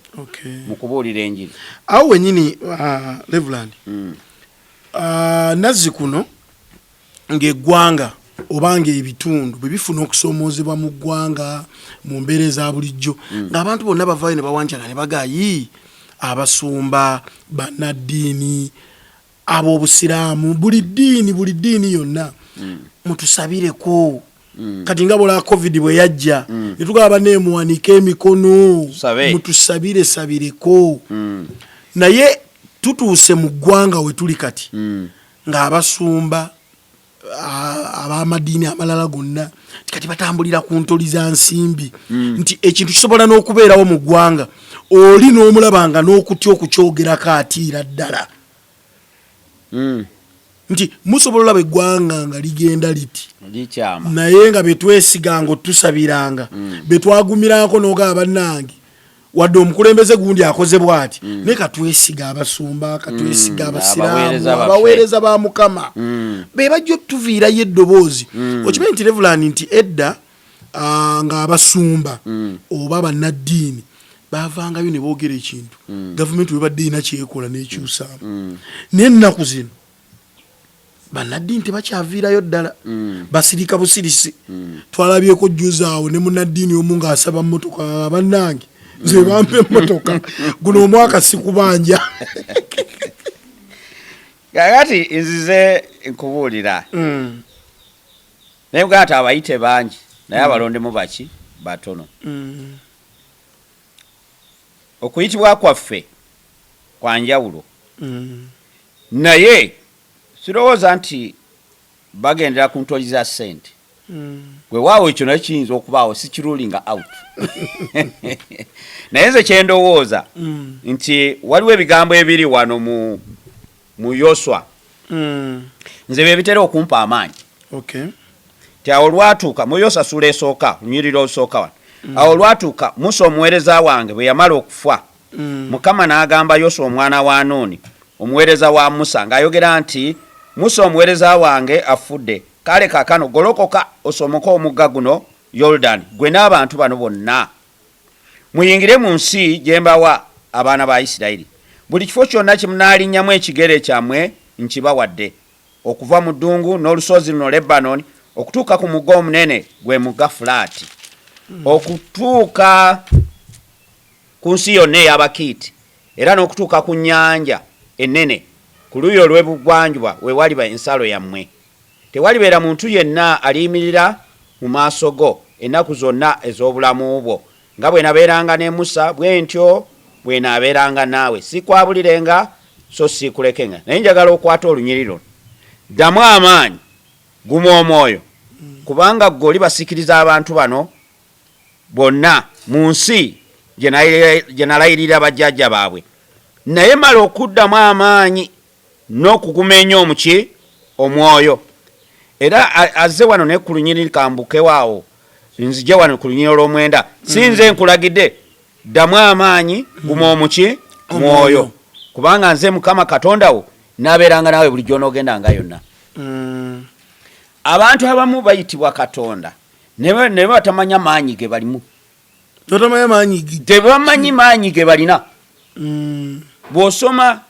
mu kubuulira enjiri. Awo wenyini, Reverend, nazzi kuno ng'eggwanga oba ng'ebitundu bwe bifuna okusoomoozebwa mu ggwanga mu mbeera eza bulijjo, ng'abantu bonna bavaayo ne bawanjaga ne bagayi abasumba, bannaddiini, ab'obusiraamu, buli ddiini yonna, mutusabireko. Kati nga bola COVID bwe yajja, ne tugamba banne muwanike emikono, Tusabe. mutusabire sabireko. Naye tutuuse mu ggwanga we tuli kati ng'abasumba ab'amadiini amalala gonna nti kati batambulira ku ntoli za nsimbi, nti ekintu kisobola n'okubeerawo mu ggwanga, oli n'omulaba nga n'okutya okukyogerako atiira ddala, nti musobola olaba eggwanga nga ligenda liti, likyama, naye nga betwesiganga otusabiranga, betwagumirako, n'ogaba bannange wadde omukulembeze gundi akoze bwati, naye katwesiga abasumba, katwesiga abasiraamu, abaweereza baffe. Abaweereza ba Mukama be bajja otuviirayo eddoboozi. Okimanyi nti, Reverend, nti edda, ng'abasumba oba bannaddiini bavangayo ne boogera ekintu, gavumenti webadde erina kyekola n'ekyusaamu. Naye ennaku zino bannaddiini tebakyaviirayo ddala, basirika busirisi. Twalabyeko juzaawo ne munnaddiini omu ng'asaba mmotoka, bannange nze bampa emmotoka, guno omwaka sikubanja. Kakati nzize nkubuulira, naye mugamba nti abayite bangi, naye abalondemu baki? Batono. Okuyitibwa kwaffe kwanjawulo. Naye sirowooza nti bagendera ku ntoli za ssente. Wewaawo ekyo naye kiyinza okubaawo, sikirulinga out, naye nze kyendowooza nti waliwo ebigambo ebiri wano mu Yoswa, nze bye bitera okumpa amaanyi. Ti awo olwatuuka, mu Yoswa ssuula esooka, lunyiriri olusooka wano, awo olwatuuka Musa omuweereza wange bwe yamala okufa, Mukama n'agamba Yoswa omwana wa Nuuni, omuweereza wa Musa, ng'ayogera nti, Musa omuweereza wange afudde. Kale kaakano golokoka osomoke omugga guno Yoludaani, ggwe n'abantu bano bonna, muyingire mu nsi gye mbawa abaana ba Isirayiri. Buli kifo kyonna kye munaalinnyamu ekigere kyammwe nkibawadde, okuva mu ddungu n'olusozi luno Lebbanoni okutuuka ku mugga omunene, gwe mugga Fulaati, okutuuka ku nsi yonna ey'Abakiiti, era n'okutuuka ku nnyanja ennene ku luuyi olw'ebugwanjuba we waliba ensalo yammwe. Tewalibeera muntu yenna aliyimirira mu maaso go ennaku zonna ez'obulamu bwo. Nga bwe nabeeranga ne Musa, bwe ntyo bwe naabeeranga naawe. Siikwabulirenga so siikulekenga. Naye njagala okwate olunyiriri luno. Ddamu amaanyi, guma omwoyo, kubanga ggwe olibasikiriza abantu bano bonna mu nsi gye nalayirira bajjajja baabwe. Naye mala okuddamu amaanyi n'okuguma ennyo omuki omwoyo. Era azze wano ne ku lunyiriri, kambukewo awo nzije wano ku lunyiriri olw'omwenda. Si nze nkulagidde? Ddamu amaanyi, guma omuki mwoyo, kubanga nze Mukama Katonda wo naabeeranga naawe buli gy'onoogendanga yonna. Abantu abamu bayitibwa Katonda naye batamanya maanyi ge balimu. Totamanya maanyi. Tebamanyi maanyi ge balina. Bw'osoma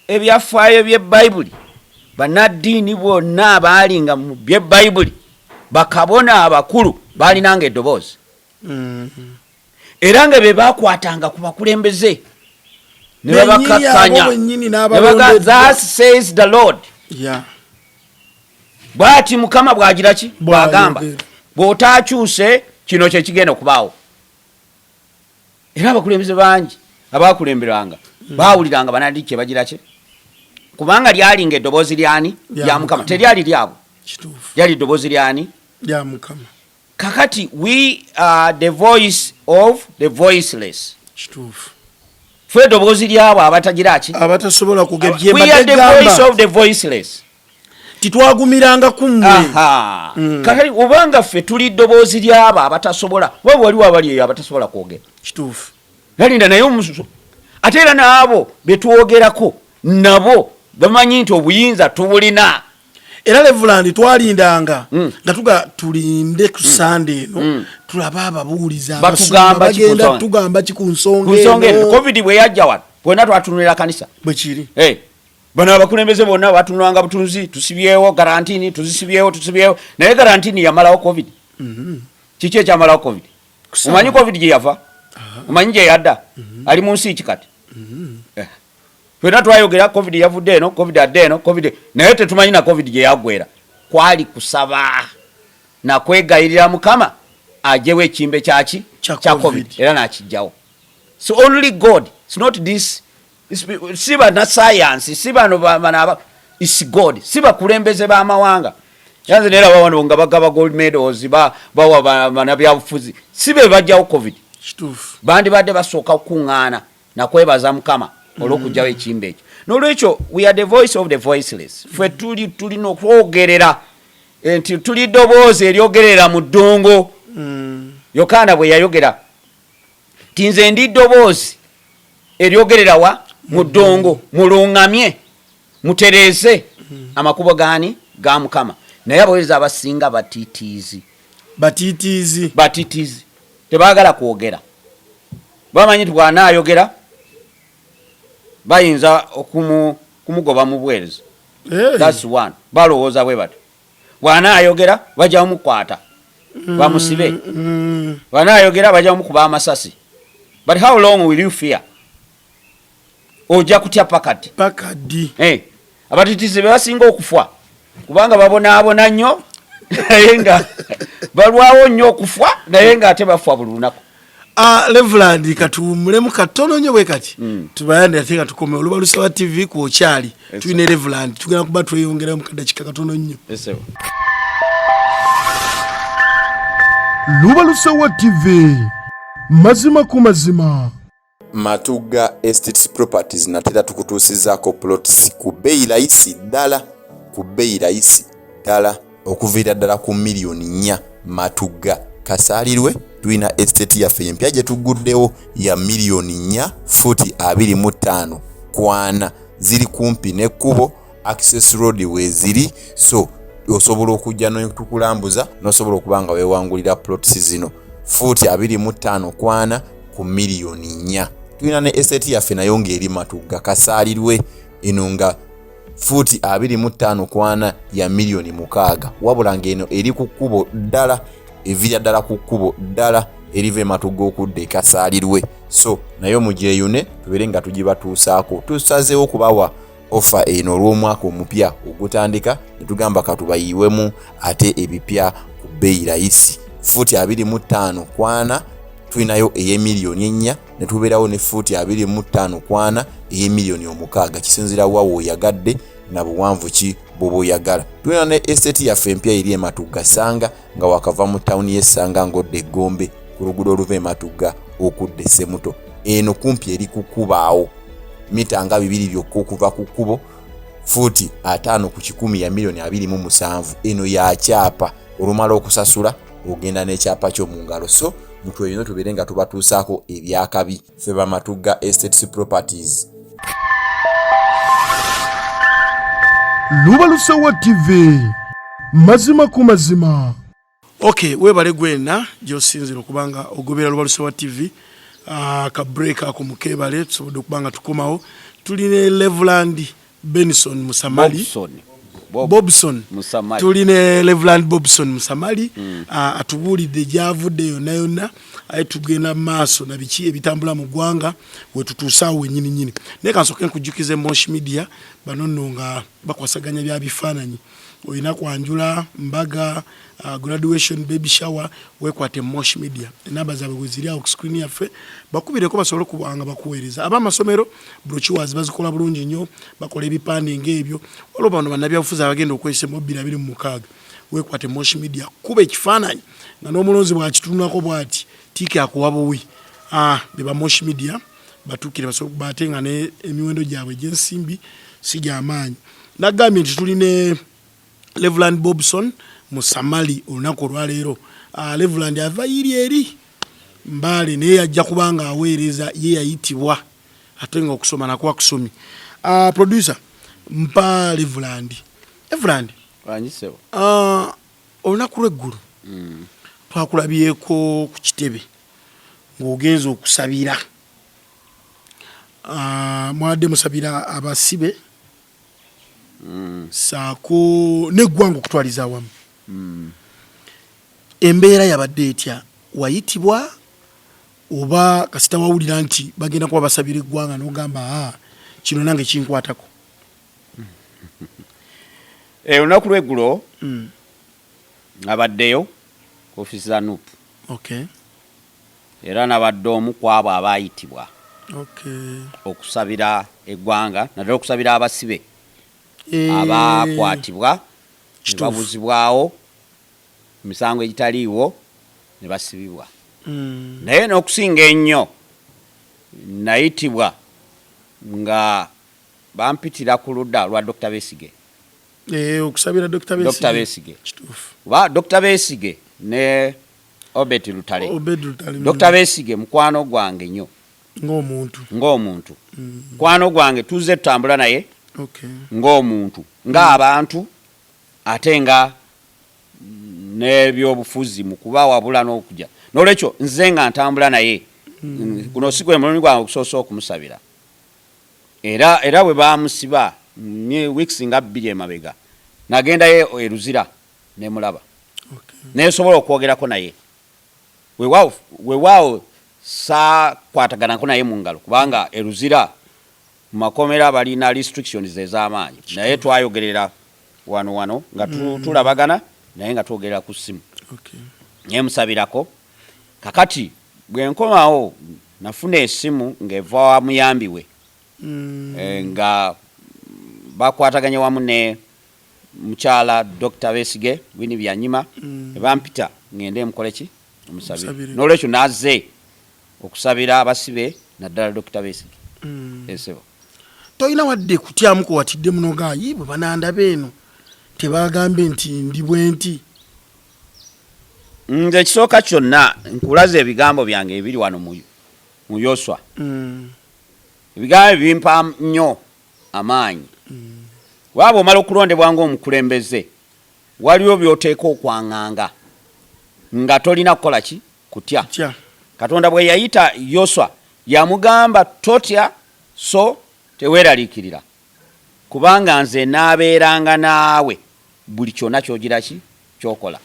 ebyafaayo by'Ebayibuli, bannaddiini bonna abaalinga mu by'Ebayibuli, bakabona abakulu baalinanga eddoboozi, era nga be bakwatanga ku bakulembeze ne babakakkanya, "Thus says the Lord," bwati Mukama bwagira ki, bwagamba, bw'otaakyuse kino kyekigenda okubaawo. Era abakulembeze bangi abakulemberanga bawuliranga banaddi kye bagira ki, kubanga lyalinga eddoboozi lyani? Lya Mukama, teryali lyabwe. Lyali eddoboozi lyani? Lya Mukama. Kakati we are the voice of the voiceless. Kituufu. Ffe eddoboozi lyabo abatagira ki? Abatasobola. We are the voice of the voiceless. Titwagumiranga ku mmwe. Kakati obanga ffe tuli ddoboozi lyabo abatasobola, waba waliwo abali eyo abatasobola kwogera. Kituufu. Nalinda naye omususu, ate era n'abo betwogerako nabo bamanyi nti obuyinza tubulina. Era Reverend, twalindanga nga tuga tulinde ku Sande eno, tulabe ababuulizi Batugamba abasumba ki ku bagenda nsonga? tugamba ki ku nsonga ku nsonga eno. eno. Covid bwe yajja wano, bwonna twatunulira kanisa. Bwe kiri. Eh, bano abakulembeze bonna batunulanga butunzi, tusibyewo garantini, tuzisibyewo, tusibyewo, naye garantini yamalawo Covid? Kiki ekyamalawo Covid? Kusaba. Omanyi Covid gye yava? Omanyi gye yadda? Ali mu nsi ki kati? Eh. Ffenna twayogera Covid yavudde eno, Covid adde eno, Covid, naye tetumanyi na Covid gye yaggwera. Kwali kusaba nakwegayirira Mukama ajewo ekimbe kyaki? Kya Kya COVID. COVID, era nakijjawo. So only God. It's not this, si bannasayansi, si bano bano aba, is God, si bakulembeze b'amawanga. Yanze neraba wano nga bagaba gold medals, bawa bannabyabufuzi, si be bajjawo Covid. Kituufu. Bandibadde basooka kukuŋŋaana nakwebaza Mukama olw'okugjawo ekimbe ekyo. N'olwekyo we are the voice of the voiceless. Ffe tuli tulina okwogerera, nti tuli ddoboozi eryogerera mu ddungu. Yokaana bwe yayogera nti, "Nze ndi ddoboozi eryogerera wa mu ddungu, muluŋŋamye, mutereeze amakubo gaani? Ga Mukama." Naye abaweereza abasinga batiitiizi. Batiitiizi. Batiitiizi, tebaagala kwogera. Bamanyi nti bw'anaayogera bayinza kumugoba mu buweereza. Hey. That's one. Balowooza bwe batyo, bw'anaayogera bajja kumukwata bamusibe, bw'anaayogera bajja kumukuba amasasi. But how long will you fear? Ojja kutya paka ddi? Paka ddi? Eh, abatitizi be basinga okufa, kubanga babonaabona nnyo, naye nga balwawo nnyo okufa, naye nga ate bafa buli lunaku. Ah, Reverend, katuwummulemu katono nnyo bwe kati mm. Tubayande ate nga tukome Olubalusa wa TV ku okyali tulina Reverend, tugenda kuba tweyongerayo mu kadakika katono nnyo. Lubalusa wa TV, mazima ku mazima. Matugga Estates Properties natera tukutuusizaako plots ku bbeeyi layisi ddala, ku bbeeyi layisi ddala, okuviira ddala ku miliyoni 4. Matugga Kasaalirwe tulina estate yaffe empya gye tugguddewo ya miliyoni 4, fuuti 25 ku 40. Ziri kumpi n'ekkubo, access road weeziri, so osobola okujja netukulambuza n'osobola okuba nga weewangulira plots zino, fuuti 25 ku 40 ku miliyoni 4. Tulina ne estate yaffe nayo ng'eri Matugga Kasaalirwe, eno nga fuuti 25 ku 40 ya miliyoni 6, wabula ng'eno eri ku kkubo ddala, eviira ddala ku kkubo ddala eriva ematugga okudda ekasaalirwe. So naye mugyeyune tubeere nga tugibatuusaako. Tusazeewo okubawa offer eno olw'omwaka omupya ogutandika, ne tugamba katubayiwemu ate ebipya ku bbeeyi layisi. Fuuti 25 ku 40 tulinayo ey'emiliyoni 4, ne tubeerawo ne fuuti 25 ku 40 ey'emiliyoni 6. Kisinzira wa wooyagadde na buwanvu ki bw'oba oyagala. Tulina ne estate yaffe empya eri ematugga Sanga, nga wakava mu tawuni y'Essanga ng'odda Eggombe ku luguudo oluva ematugga okudda Essemuto. Eno kumpi eri ku kkubaawo mita nga 2 byokka okuva ku kkubo, fuuti 50 ku 100 ya miliyoni 27. Eno yakyapa, olumala okusasula ogenda n'ekyapa kyo mu ngalo. So mutweyune tubeere nga tubatuusaako ebyakabi. Ffe Bamatugga Estates Properties. Lubalusewa TV, mazima ku mazima. Ok, webale gwena gyosinzira okubanga ogobera Lubalusewa TV. Uh, ka break ako mukebale, tusobodde okuba nga tukomawo. Tulina Reverend Benson Musamali. Bobson. Bobson. Musamali. Tulina Reverend Bobson Musamali atubuulidde gyavudde yonna yonna, aye tugenda mu maaso na biki ebitambula mu ggwanga wetutuusaawo wenyini nyini. Naye kansooke nkujjukize Mosh Media, bano nno nga bakwasaganya bya bifaananyi. Olina kwanjula, mbaga, graduation, baby shower, weekwate Mosh Media. Enamba zaabwe bwe ziri awo ku screen yaffe, bakubireko basobole okubanga bakuweereza. Ab'amasomero, brochures bazikola bulungi nnyo, bakola ebipande ng'ebyo. Waliwo bano bannabyabufuzi abagenda okwesema 2026, weekwate Mosh Media, kuba ekifaananyi nga n'omulonzi bw'akitunulako bw'ati tiiki akuwa buwi. Ah, be ba Mosh Media, batuukire basobole okuba ate nga ne emiwendo gyabwe egy'ensimbi si gy'amaanyi. Nagambye nti tulina Reverend Bobson Musamali olunaku olwaleero. Reverend ava yiri eri Mbaale, naye yajja kubanga aweereza, ye yayitibwa ate nga okusoma nakwo akusomye. Producer, mpa Reverend. Reverend, Wanyisewo. Olunaku lw'eggulu twakulabyeko ku kitebe ng'ogenza okusabira. Mwadde musabira abasibe saako n'eggwanga okutwaliza awamu. Embeera yabadde etya? Wayitibwa oba kasita wawulira nti bagenda kuba basabira eggwanga n'ogamba, aa, kino nange kinkwatako? Olunaku lw'eggulo nabaddeyo ku ofiisi za NUP era nabadde omu ku abo abaayitibwa okusabira eggwanga, naddala okusabira abasibe abakwatibwa ne babuzibwawo misango egitaliiwo ne basibibwa. Naye n'okusinga ennyo nayitibwa nga bampitira ku ludda lwa Dr. Besigye. Okusabira Dr. Besigye. Dr. Besigye. Kituufu. Kuba Dr. Besigye ne Obed Lutale. Obed Lutale. Dr. Besigye mukwano gwange nnyo. Ng'omuntu. Ng'omuntu. Mukwano gwange, tuzze tutambula naye ng'omuntu, ng'abantu, ate nga n'ebyobufuzi mu kuba wabula n'okujja. N'olwekyo nze nga ntambula naye. Guno si gwe mulundi gwange okusoose okumusabira. Era bwe baamusiba weeks nga 2 emabega, nagendayo e Luzira ne mulaba. Nesobola okwogerako naye. Weewaawo saakwataganako naye mu ngalo kubanga e Luzira mu makomera balina restrictions ez'amaanyi, naye twayogerera wano wano nga tulabagana naye nga twogerera ku ssimu. Naye musabirako. Kakati Bwe nkomawo nafuna esimu ng'eva wa muyambi we nga bakwataganye wamu ne mukyala Dr. Besige Winnie Byanyima ne bampita ngende mukole ki, omusabire. Omusabire. N'olwekyo nazze okusabira abasibe, naddala Dr. Besige. Esebo. Tolina wadde kutyamu kuwatidde munogayi bwe banandaba eno tebagambe nti ndi bwe nti? Nze ekisooka kyonna nkulaza ebigambo byange ebiri wano mu Yoswa. Ebigambo ebyo bimpa nnyo amaanyi. Waaba omala okulondebwa ng'omukulembeze, waliwo by'oteeka okwaŋŋanga nga tolina kukola ki, kutya. Kutya. Katonda bwe yayita Yoswa yamugamba, "Totya so teweeraliikirira, kubanga nze naabeeranga naawe buli kyonna kyogira ki, kyokola."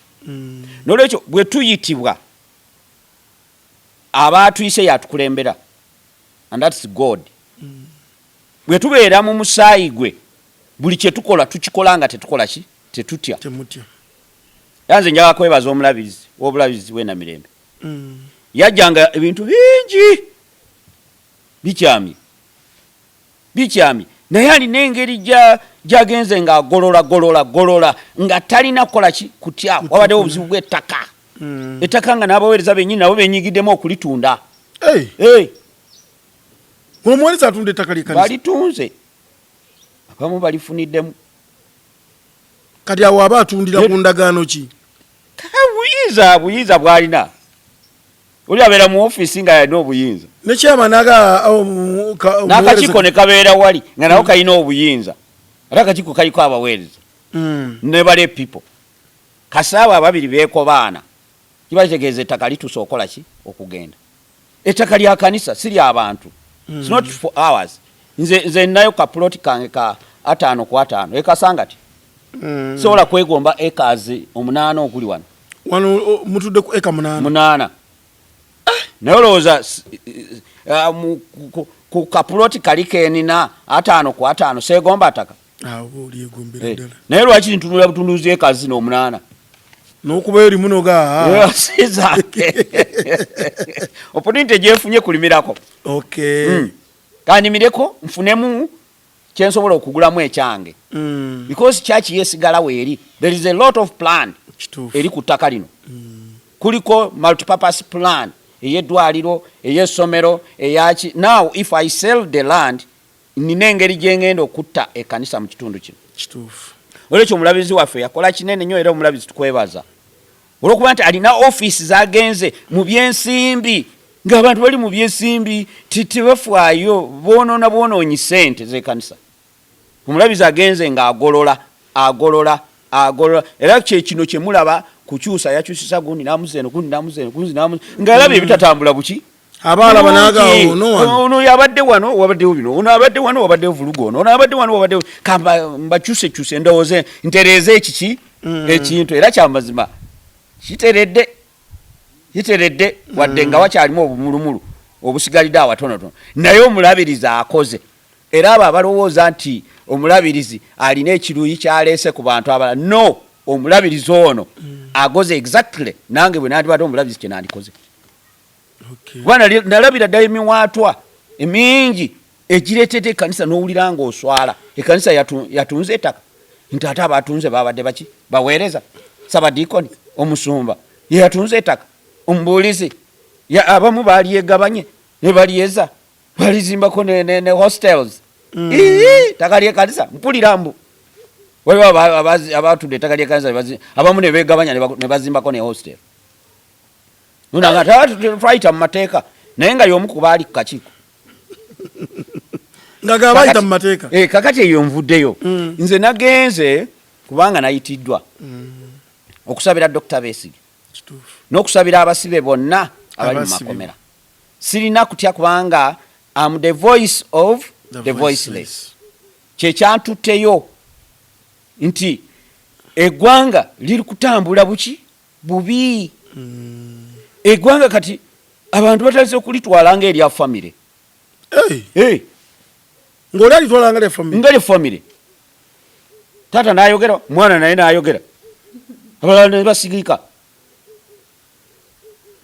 Nolwekyo bwe tuyitibwa, abaatuyise yatukulembera, and that's God. Bwe tubeera mu musaayi gwe, buli kye tukola tukikola nga tetukola ki, tetutya. Temutya. Era nze njagala kwebaza omulabirizi w'obulabirizi bw'enamirembe. Yajjanga ebintu bingi bikyamye bikyamye, naye alina engeri gyagenze ng'agolola golola golola nga talina kukola ki, kutya. Wabaddewo obuzibu bw'ettaka, ettaka nga n'abaweereza bennyini nabo benyigiddemu okulitunda. Hey, Hey, omuweereza atunda ettaka ly'ekkanisa? Balitunze, abamu balifuniddemu. Kati awo aba atundira ku ndagaano ki? Buyinza bwalina. Oli abeera mu ofiisi nga yalina obuyinza. Nekyama naga n'akakiiko ne kabeera wali nga nako kalina obuyinza, ate akakiiko kaliko abaweereza ne bale people. Kasaabo ababiri beekobaana, kiba kitegeeza ettaka lituuse okukola ki, okugenda. Ettaka lya kanisa, si lya bantu. It's not for ours. Nze nnayo kapuloti kange ka 50 ku 50 ekasangati. Sobola kwegomba acres 8 okuli wano. Wano mutudde ku eka 8? 8, naye olowooza ku kapuloti kali kenina 50 ku 50 seegomba ttaka? Awo olyegombera ddala. Naye lwaki ntunula butunduzi eka zino 8? N'okuba erimu noga. Si zange, opportunity gyenfunye kulimirako. Kandimireko nfunemu kyensobola okugulamu ekyange, because church yesigala weeri. There is a lot of plan eri ku ttaka lino. Kuliko multipurpose plan ey'eddwaliro, ey'essomero, eyaki. Now if I sell the land, nina engeri gyengenda okutta ekkanisa mu kitundu kino. Olwekyo omulabirizi waffe yakola kinene nnyo, era omulabirizi tukwebaza olwokuba nti alina ofiisi zagenze mu byensimbi, ng'abantu bali mu byensimbi tebafaayo, bonoona bwonoonyi sente z'ekkanisa. Omulabizi agenze ng'agolola agolola agolola, era kyekino kyemulaba kukyusa, yakyusisa gundi namuza eno, gundi namuza eno, gundi namuza, ng'alaba ebitatambula buki. Abaalaba naga ono wano. Ono yabadde wano, wabaddewo bino, ono abadde wano, wabaddewo vulugu, ono abadde wano, wabaddewo kamba mbakyusekyuse, ndowooze ntereeze ekiki, ekintu. Era kyamazima kiteredde, kiteredde, wadde nga wakyalimu obumulumulu obusigalidde awatonotono, naye omulabirizi akoze. Era abo abalowooza nti omulabirizi alina ekiruyi kyaleese ku bantu abalala, no, omulabirizi ono agoze exactly nange bwe nandibadde omulabirizi kye nandikoze. Kuba nalabira ddala emiwaatwa emingi egireetedde ekkanisa n'owulira ng'oswala. Ekkanisa yatunze ettaka nti ate abatunze babadde baki, baweereza, sabadiikoni, omusumba ye yatunze ettaka, omubuulizi, abamu balyegabanye ne balyeza, balizimbako ne hostels. Ii, ttaka ly'ekkanisa mpulira mbu waliwo abatudde ettaka ly'ekkanisa abamu ne beegabanya ne bazimbako ne hostel. Nonanga twayita mu mateeka, naye nga y'omu ku baali ku kakiiko. Nga gabayita mu mateeka. Eh, kakati eyo nvuddeyo. Nze nagenze kubanga nayitiddwa okusabira Dr. Besige n'okusabira abasibe bonna abali mu Abasibe. makomera. Sirina kutya kubanga am the voice of the voiceless. Kyekyantutteyo nti eggwanga liri kutambula buki, bubi. Eggwanga kati abantu batandise okulitwala nga erya famire. Hey, Hey, ng'oli alitwala nga lya family. Nga lya famire. Taata nayogera, mwana naye nayogera, abalala ne basigika.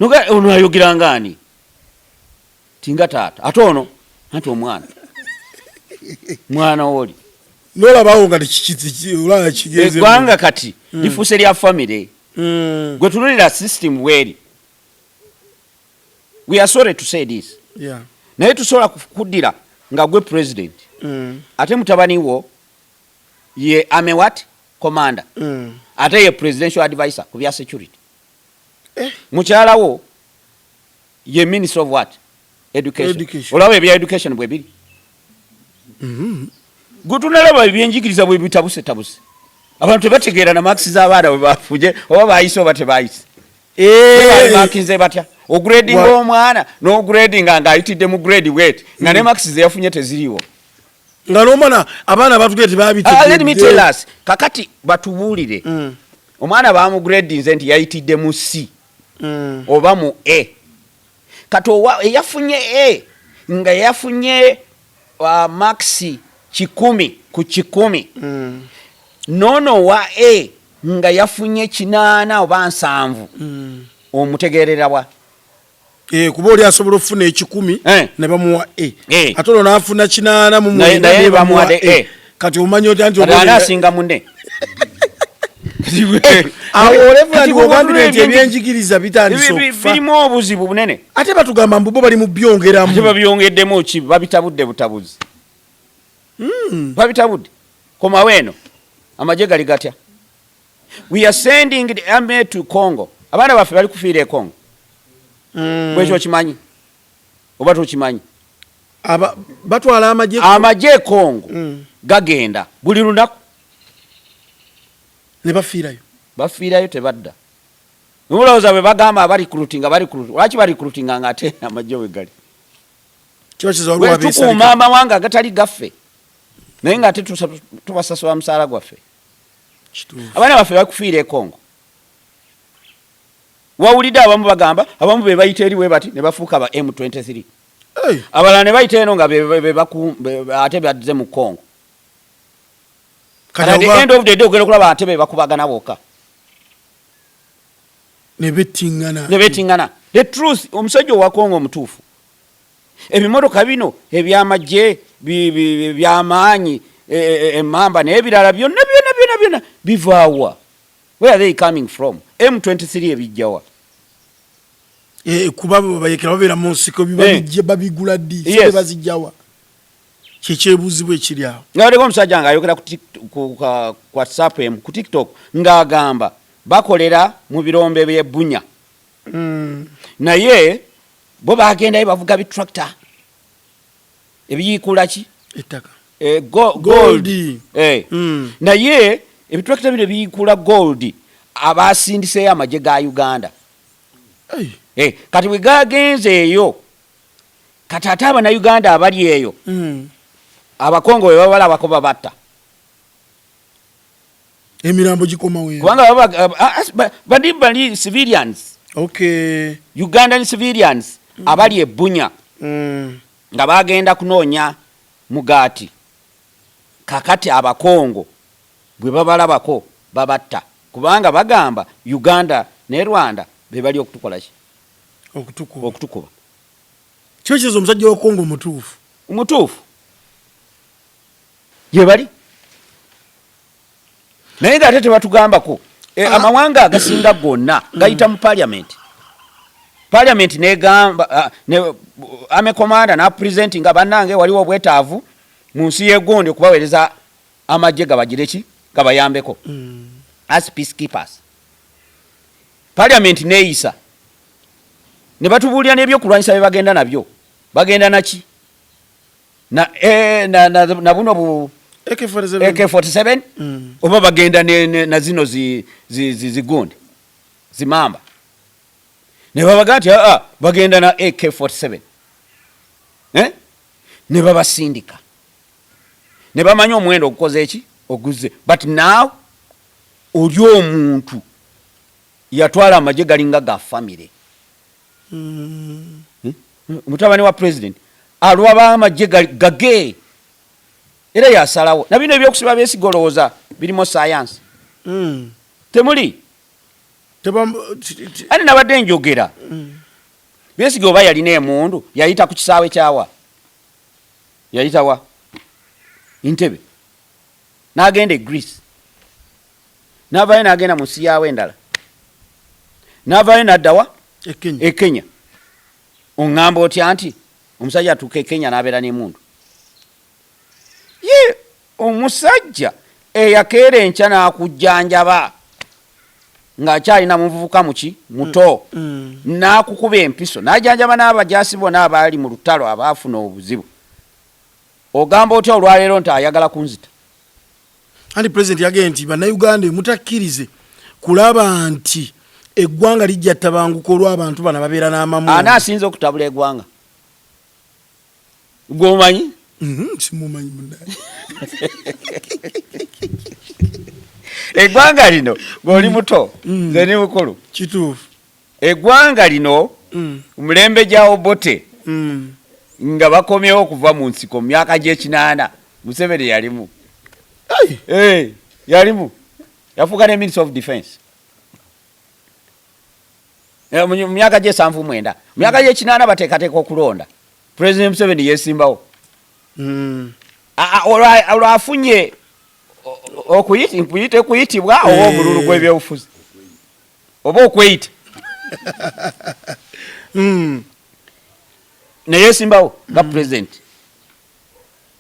Noga ono ayogera ngaani? Tinga taata, ate ono anti omwana mwana woli. Nolabawo nga olaba kigenze. Eggwanga kati lifuuse lya famire. Gwe tunulira system bweri. We are sorry to say this, naye tusobola kuddira nga gwe president, ate mutabani wo ye army what commander, ate ye presidential advisor ku bya security. Mukyala wo ye minister of what? Education. Education. Olaba ebya education bwe biri. Gwe tunalaba ebyenjigiriza bwe bitabuse tabuse, abantu tebategeera na marks z'abaana bwe bafunye, oba bayise oba tebayise. Bamarkinze batya? Ogradinga omwana n'ogradinga ng'ayitidde mu grade wet, nga ne marks ze yafunye teziriiwo. Nga nomwana abaana batugere. Ah, let me tell Tebabitegedde. us, kakati batubuulire, omwana bamugradinze nti yayitidde mu C oba mu A. Kati owa eyafunye A nga yafunye marks 100 ku 100, noono wa A nga yafunye 80 oba 70, omutegerera wa? Eh, kuba oli asobola okufuna 100 ne bamuwa A, ate olwo n'afuna 89 Naye ne bamuwa bamuwadde A. A. Kati omanyi otya nti Kati oba ani asinga munne? Awo Reverend, Kati ogambire nti bw'otunula ebyenjigiriza bitandise okufa. Birimu obuzibu bunene. Ate batugamba mbu bo bali mu byongeramu. Ate babyongeddemu ki? Babitabudde butabuzi. Babitabudde. Komawo eno, amagye gali gatya? We are sending the army to Congo. Abaana baffe bali kufiira e Congo. Bwekyo okimanyi oba tokimanyi? Batwala amagye. Amagye e Congo gagenda buli lunaku. Ne bafiirayo. Bafiirayo, tebadda. Mulowooza bwe bagamba abarecruitinga, barecruit lwaki? Barecruitinga nga ate amagye we gali. Kiba kiza waliwo Bwe abeesalika. tukuuma amawanga agatali gaffe, naye nga ate tubasasula musaala gwaffe. Abaana baffe bakufiira e Congo. Wawulidde abamu bagamba, abamu be bayita eri bwe bati ne bafuuka ba M23, abalala ne bayita eno nga ate bazze mu Congo. Kati at the end of the day ogenda okulaba ate be bakubagana bokka. Ne bettingana. Ne betingana. The truth, omusajja owa Congo omutuufu, ebimotoka bino ebyamagye byamaanyi, emamba n'ebirala byonna byonna byonna byonna bivaawa? Where are they coming from? M23 ebijjawa? Eh, kuba bayekera babeera mu nsiko, biba babigula ddi? Sente bazijjawa? Kyekyebuuzibwa ekiri awo. Nga waliko omusajja ng'ayogera ku WhatsApp emu, ku TikTok, ng'agamba bakolera mu birombe by'ebbunya, naye bo bagendayo bavuga bitractor ebiyiikula ki? Ettaka. Gold. Gold. Naye ebitrakita bino ebiyiikula gold abasindiseeyo amagye ga Uganda. Kati bwe gagenze eyo, kati ate abannayuganda abali eyo, Abakongo bwe babalabako babatta. Emirambo gikomawo eno. Kubanga bali bali civilians, Ugandan civilians abali ebunya, nga bagenda kunoonya mugaati. Kakati Abakongo bwe babalabako babatta, kubanga bagamba Uganda ne Rwanda be bali okutukolaki? Okutukuba. Okutukuba. Kiba kiza omusajja wa Kongo mutuufu. Mutuufu, gye bali, naye nga ate tebatugambako. Amawanga agasinga gonna gayita mu parliament. Parliament negamba, army commander napresentinga, bannange waliwo obwetaavu mu nsi y'egundi okubaweereza amagye gabagire ki, gabayambeko as peacekeepers. Parliament neeyisa ne batubuulira n'ebyokulwanyisa bye bagenda nabyo. Bagenda naki? Na buno bu AK47. AK47, oba bagenda na zino zigundi zimamba. Ne babaga nti aa, bagenda na AK47, eh? Ne babasindika ne bamanya omuwendo ogukoze eki oguze. But now oli omuntu yatwala amagye galinga ga famire. Mutabani wa president alwaba amagye gage, era yasalawo. Na bino ebyokusiba Besigye, olowooza birimu science? Temuli. Teba- Ate nabadde njogera. Besigye oba yalina emundu, yayita ku kisaawe kyawa? Yayitawa? Entebbe, n'agenda e Greece, n'avaayo n'agenda mu nsi yaawe endala, n'avaayo n'addawa? E Kenya. E Kenya. Oŋŋamba otya nti omusajja atuuka e Kenya n'abeera n'emundu? Ye omusajja eyakeera enkya n'akujjanjaba ng'akyalina muvubuka muki muto, n'akukuba empiso, n'ajjanjaba n'abajaasi bonna abaali mu lutalo abaafuna obuzibu, ogamba otya olwaleero nti ayagala kunzita? Anti President yagambye nti Bannayuganda mutakkirize kulaba nti eggwanga lijja tabanguka olw'abantu bano ababeera n'amamundu. Ani asinza okutabula eggwanga gwomanyi? Simumanyi munnaye. Eggwanga lino, gweoli muto, nze ni mukulu. Kituufu. Eggwanga lino, mulembe gya Obote, nga bakomyewo okuva mu nsiko mu myaka gy'ekinaana, Museveni yalimu. Ai! Eh, yalimu, yafuuka ne Minister of Defense. Mu myaka gy'esanvu mwenda, mu myaka gy'ekinaana bateekateeka okulonda, President Museveni yesimbawo. Olwafunye nkuyite kuyitibwa oba omululu gw'ebyobufuzi oba okweyita, neyesimbawo nga president,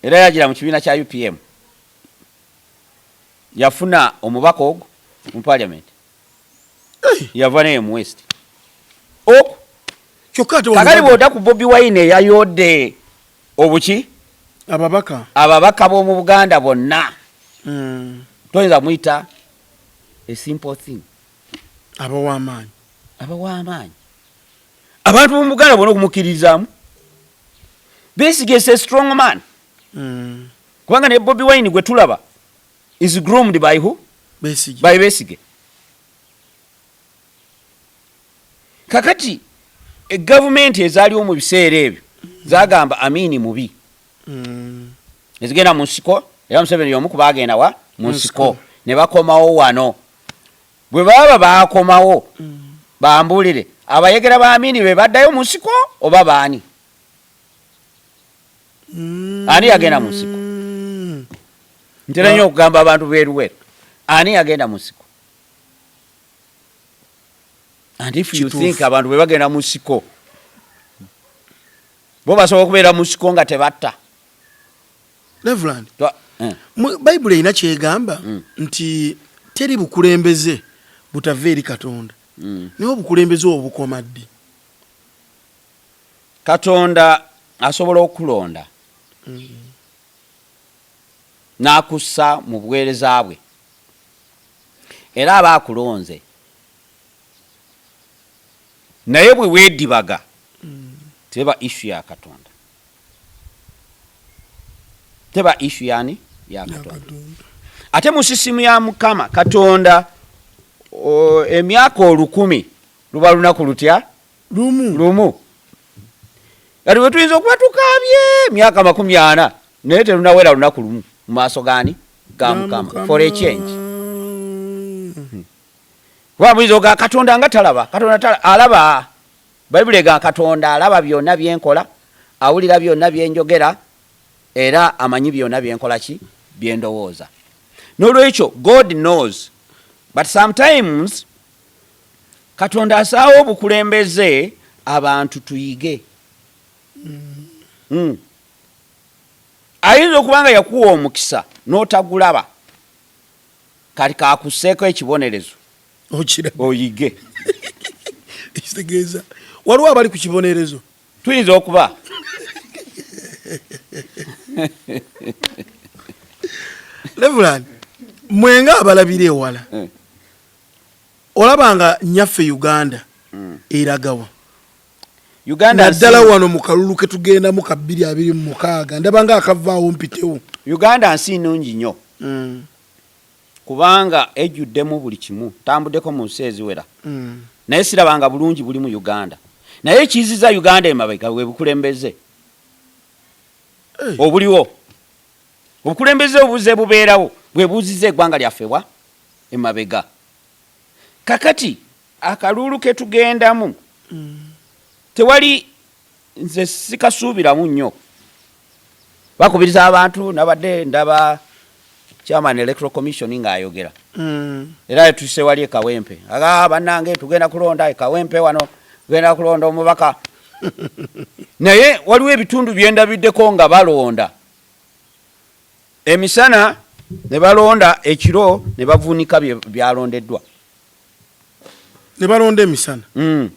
era yagira mu kibiina kya UPM, yafuna omubaka ogwo mu parliament. Ei! Yava naye mu West okwo. Kyokka ate wano Kakati bw'odda ku Bobi Wine eyayodde obuki ababaka ababaka b'omu Buganda bonna, toyinza muyita a simple thing. Abaw'amaanyi. Abaw'amaanyi, abantu b'omu Buganda bonna okumukkiririzaamu, Besigye is a strong man, kubanga ne Bobi Wine gwe tulaba is groomed by who? Besigye. By Besigye. Kakati egavumenti ezaaliwo mu biseera ebyo zagamba Amini mubi, ezigenda mu nsiko, era Museveni y'omu ku baagenda wa mu nsiko ne bakomawo wano. Bwe baba baakomawo, bambuulire, abayegera ba Amini be baddayo mu nsiko oba baani? Ani yagenda mu nsiko? Ntera nnyo okugamba abantu b'eruweru, ani yagenda mu nsiko? And if you Kituufu. think abantu bwe bagenda mu nsiko, bo basobola okubeera mu nsiko nga tebatta. Reverend, Bayibuli erina kyegamba nti teri bukulembeze butava eri Katonda, naye obukulembeze obwo bukoma ddi? Katonda asobola okulonda n'akussa mu buweereza bwe, era aba akulonze, naye bwe weedibaga, teba issue ya Katonda, teba issue yani ya Katonda. Ate mu sisimu ya Mukama Katonda, emyaka 1000 luba lunaku lutya? Lumu. Lumu. Kati bwe tuyinza okuba tukaabye emyaka 40, naye terunawera lunaku lumu mu maaso gaani? Ga Mukama. For a change, kuba muyinza oga Katonda nga talaba. Katonda alaba. Bayibuli ega Katonda alaba byonna byenkola, awulira byonna byenjogera, era amanyi byonna byenkola ki byendowooza. N'olwekyo God knows, but sometimes Katonda asaawo obukulembeze abantu tuyige. Ayinza okuba nga yakuwa omukisa n'otagulaba, kati kakusseeko ekibonerezo okiraba oyige. Ekitegeeza waliwo abali ku kibonerezo. Tuyinza okuba. Reverend, mwenga abalabira ewala, olaba nga nyaffe Uganda eragawa? Uganda naddala wano mu kalulu ke tugendamu ka 2026, ndaba nga akavaawo mpitewo. Uganda nsi nnungi nnyo, kubanga ejjuddemu buli kimu. Ntambuddeko mu nsi eziwera, naye sirabanga bulungi buli mu Uganda. Naye ekiziza Uganda emabega bwe bukulembeze obuliwo. Obukulembeze obuze bubeerawo bwe buziza eggwanga lyaffe wa emabega. Kakati akaluulu ke tugendamu, Tewali, nze sikasuubiramu nnyo. Bakubiriza abantu. Nabadde ndaba chairman Electoral Commission ng'ayogera. Era tuse wali e Kawempe, aga bannange tugenda kulonda e Kawempe wano, tugenda kulonda omubaka, naye waliwo ebitundu byendabiddeko nga balonda emisana ne balonda ekiro ne bavuunika byalondeddwa. Ne balonda emisana?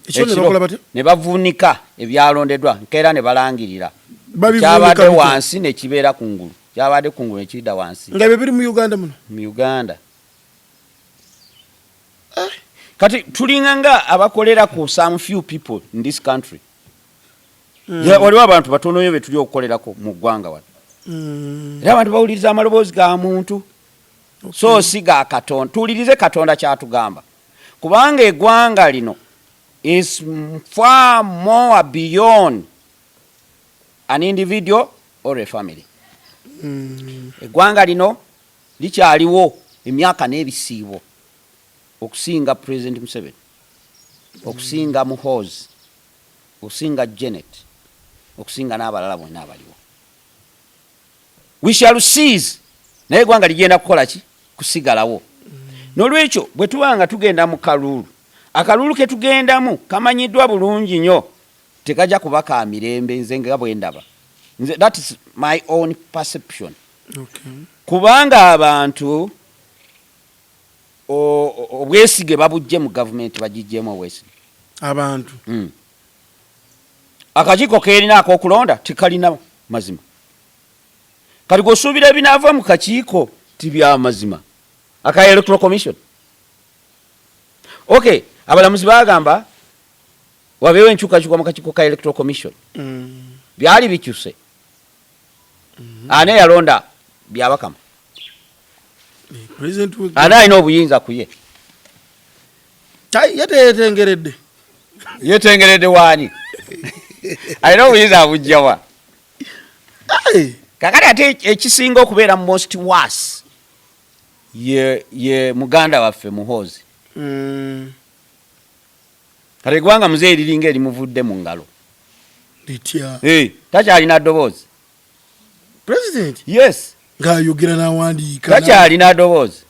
Ekiro ne Ekiro bakola batya? Ne bavuunika ebyalondeddwa, nkeera ne balangirira. Babivuunika Kyabadde bitya? wansi nekibeera kungulu, kyabadde kungulu nekidda wansi. Nga bye biri mu Uganda muno? Mu Uganda. Kati tulinga nga abakolera ku some few people in this country. Waliwo abantu batono nyo betuli okukolerako mu ggwanga wano. Era abantu bawuliriza amaloboozi ga muntu so si ga Katonda. Tuwulirize Katonda kyatugamba, kubanga eggwanga lino is far more beyond an individual or a family. Eggwanga lino likyaliwo emyaka n'ebisiibo okusinga President Museveni, okusinga Muhoozi, okusinga Janet, okusinga n'abalala bonna abaliwo. We shall seize, naye eggwanga ligenda kukola ki? Kusigalawo. N'olwekyo bwe tuba nga tugenda mu kaluulu, akaluulu ke tugendamu kamanyiddwa bulungi nnyo, tekajja kuba ka mirembe. Nze nga bwe ndaba, nze that is my own perception. Kubanga abantu obwesige babujje mu gavumenti, bagijjemu obwesige. Abantu? Akakiiko kerina ak'okulonda tekalina mazima. Kati gweosuubira ebinaava mu kakiiko ti byamazima aka Electoral Commission? Okay, abalamuzi bagamba wabeewo enkyukakyuka mu kakiiko ka Electoral Commission. Byali bikyuse. Ani eyalonda Byabakama? President Ani alina obuyinza ku ye? Ye teyetengeredde. Yetengeredde waani? Alina obuyinza abujjawa? Kakati ate ekisinga okubeera most worse ye muganda waffe Muhoozi. Kati eggwanga muzeeyi liringa erimuvudde mu ngalo. Litya? Eh, takyalina ddoboozi. President? Yes. Ng'ayogera n'awandiika. Takyalina ddoboozi.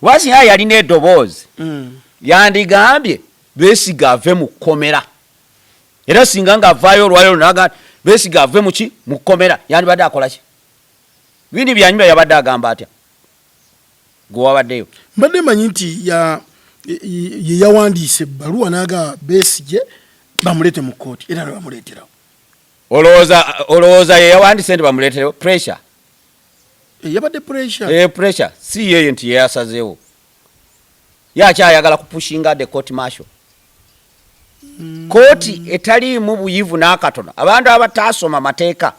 Wasinga yalina eddoboozi, yandigambye Besigye ave mu kkomera. Era singa ng'avaayo olwaleero naga Besigye ave muki mu kkomera, yandibadde akola ki? Bindi byanyuma yabadde agamba atya gwe wabaddeyo? Mbadde manyi nti ye yawandiise ebbaluwa n'agamba Besigye bamuleete mu kkooti, era ne bamuleeterawo. Olowooza ye yawandiise nti bamuleeterewo? Pressure. Eh, yabadde pressure. Eh, pressure, si yeye nti yeyasazeewo. Ye akyayagala kupushinga the court martial, kooti etaliimu buyivu n'akatono, abantu abataasoma mateeka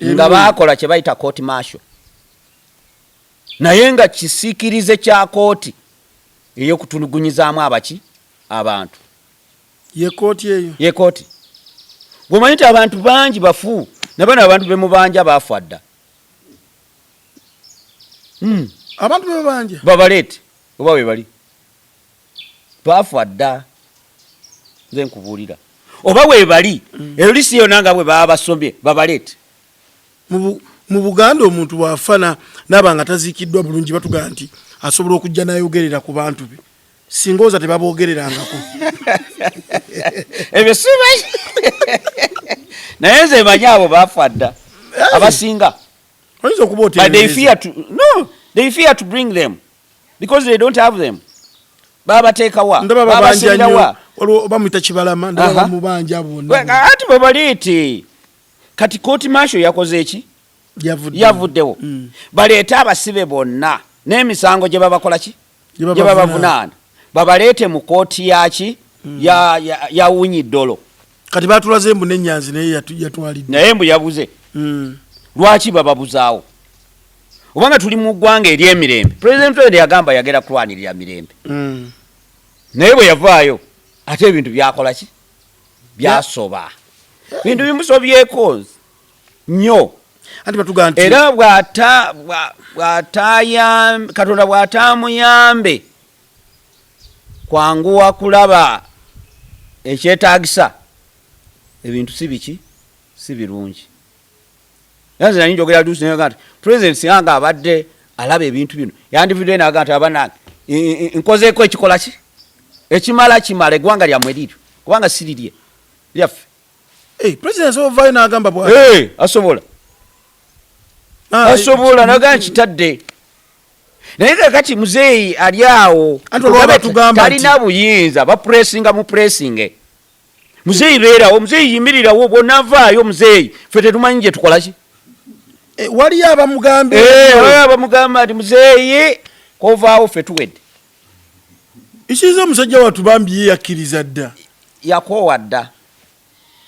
nga baakola kye bayita court martial, naye nga kisiikirize kya kooti ey'okutulugunyizaamu abaki abantu. Ye kooti eyo? Ye kooti. Gwemanyi nti abantu bangi bafu, nabano abantu bemubanja baafa dda. Abantu bebabanja? Babaleete oba we bali, baafa dda. Nze nkubuulira, oba we bali, erolisi yonna nga bwe baba basomye, babaleete. Mu Buganda omuntu bw'afa naaba nga taziikiddwa bulungi, batugamba nti asobola okujja n'ayogerera ku bantu be. Singa oza tebaboogererangako. Ebyo simanyi, naye nze manyi abo baafa dda abasinga. Oyinza okuba But they oteebereza. fear to, no, they fear to bring them because they don't have them. Babateekawa? Ndaba babanja nnyo. Babasibirawa? Waliwo bamuyita Kibalama, ndaba bamubanja bonna. Ati bwebaleete kati court martial yakoze eki? Yavuddewo. Yavuddewo. Baleete abasibe bonna n'emisango gye babakola ki, gye gye babavunaana, babaleete mu kooti yaki ya Owiny Dollo. Kati batulaze mbu nenyanzi naye yatwalidde. Naye mbu yabuze. Lwaki bababuzaawo? Obanga tuli mu ggwanga ery'emirembe, President Museveni yagamba yagenda kulwanirira mirembe. Naye bwe yavaayo ate ebintu byakola ki? Byasoba, bintu bimusobyeko nnyo. Anti batugaa nti Era Katonda bw'ataamuyambe kwanguwa kulaba. Ekyetaagisa ebintu si biki, si birungi. Era nze nali njogera luusi naye nti president singa nga abadde alaba ebintu bino yandivuddeyo naga nti abanange nkozeeko ekikola ki ekimala kimala eggwanga lyammwe liryo kubanga si lirye lyaffe. Hey, president asobola ovaayo n'agamba bwa Hey, asobola asobola naga nkitadde naye kakati muzeeyi ali awo Anti olwo batugamba nti- talina buyinza, bapuresinga mu puresinge. Muzeeyi beerawo, muzeeyi yimirirawo, bwonavaayo muzeeyi ffe tetumanyi gye tukola ki. Eh, waliyo abamugambye. Eh, waliyo abamugamba nti muzeeyi kovaawo ffe tuwedde. Ikiriza omusajja wattu bambi ye yakkiriza dda. Yakoowa dda.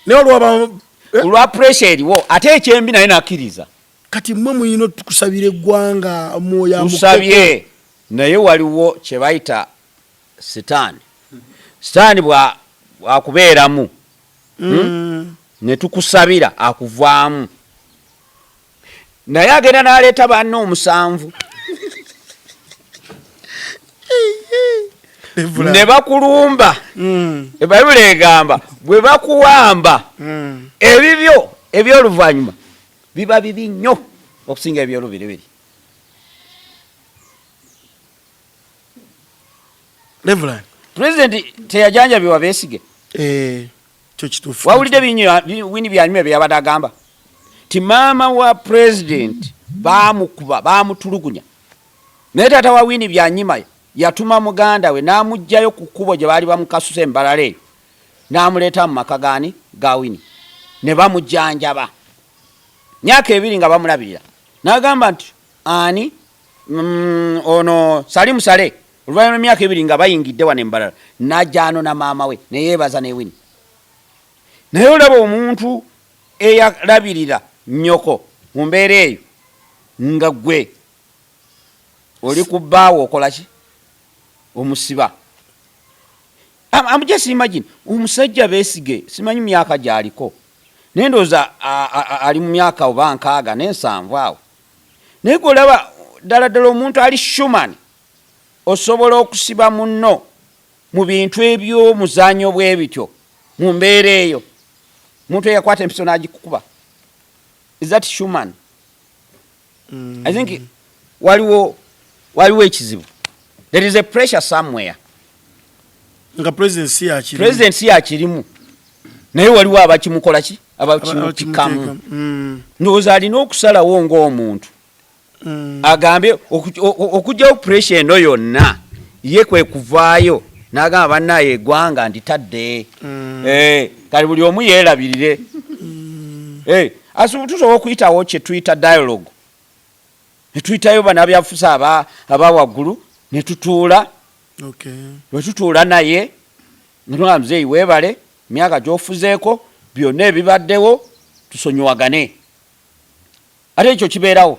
Naye waliwo eh? Olwa pressure eriwo ate ekyembi naye nakkiriza. Kati mmwe muyina otukusabira eggwanga mwoyo amukkeko. Tusabye naye waliwo kye bayita sitaani. Sitaani bwakubeeramu, Ne tukusabira akuvaamu, naye agenda n'aleeta banne omusanvu ne bakulumba. Ebayibuli egamba bwe bakuwamba ebibyo eby'oluvannyuma biba bibi nnyo okusinga eby'olubiribiri. Reverend. President teyajanjabibwa Besigye. Kyo kituufu. Wawulidde Winnie Byanyima bye yabadde agamba ti maama wa president baamukuba baamutulugunya, naye taata wa Winnie Byanyima yatuma muganda we n'amuggyayo ku kkubo gye baali bamukasuse embalala eyo n'amuleeta mu maka gaani ga Winnie ne bamujjanjaba myaka 2 nga bamulabirira. N'agamba nti ani ono Salim Saleh oluvannyuma lw'emyaka 2 nga bayingidde wano embalala n'ajja anona maama we ne yeebaza ne Winnie. Naye olaba omuntu eyalabirira nnyoko mu mbeera eyo nga ggwe oli ku bbaawo okola ki? Omusiba. I'm just imagine omusajja Besigye simanyi myaka gy'aliko naye ndowooza ali mu myaka oba 60 n'ensanvu awo, naye gwe olaba ddala ddala omuntu ali human osobola okusiba munno mu bintu eby'omuzannyo bwe bityo mu mbeera eyo, omuntu eyakwata empiso n'agikukuba, is that human? I think waliwo ekizibu, there is a pressure somewhere. Nga president si yakirimu. President si yakirimu naye waliwo abakimukola ki abakimupikamu. Ndowooza alina okusalawo ng'omuntu agambe okuggyawo pressure eno yonna ye kwe kuvaayo n'agamba bannaaye eggwanga nditadde. Kale buli omu yeerabirire. Tusobola okuyitawo kye tuyita dialogue ne tuyitayo bannabyabufuzi aba waggulu ne tutuula bwe tutuula naye nga muzeeyi weebale myaka gy'ofuzeeko byonna ebibaddewo tusonyiwagane, ate ekyo kibeerawo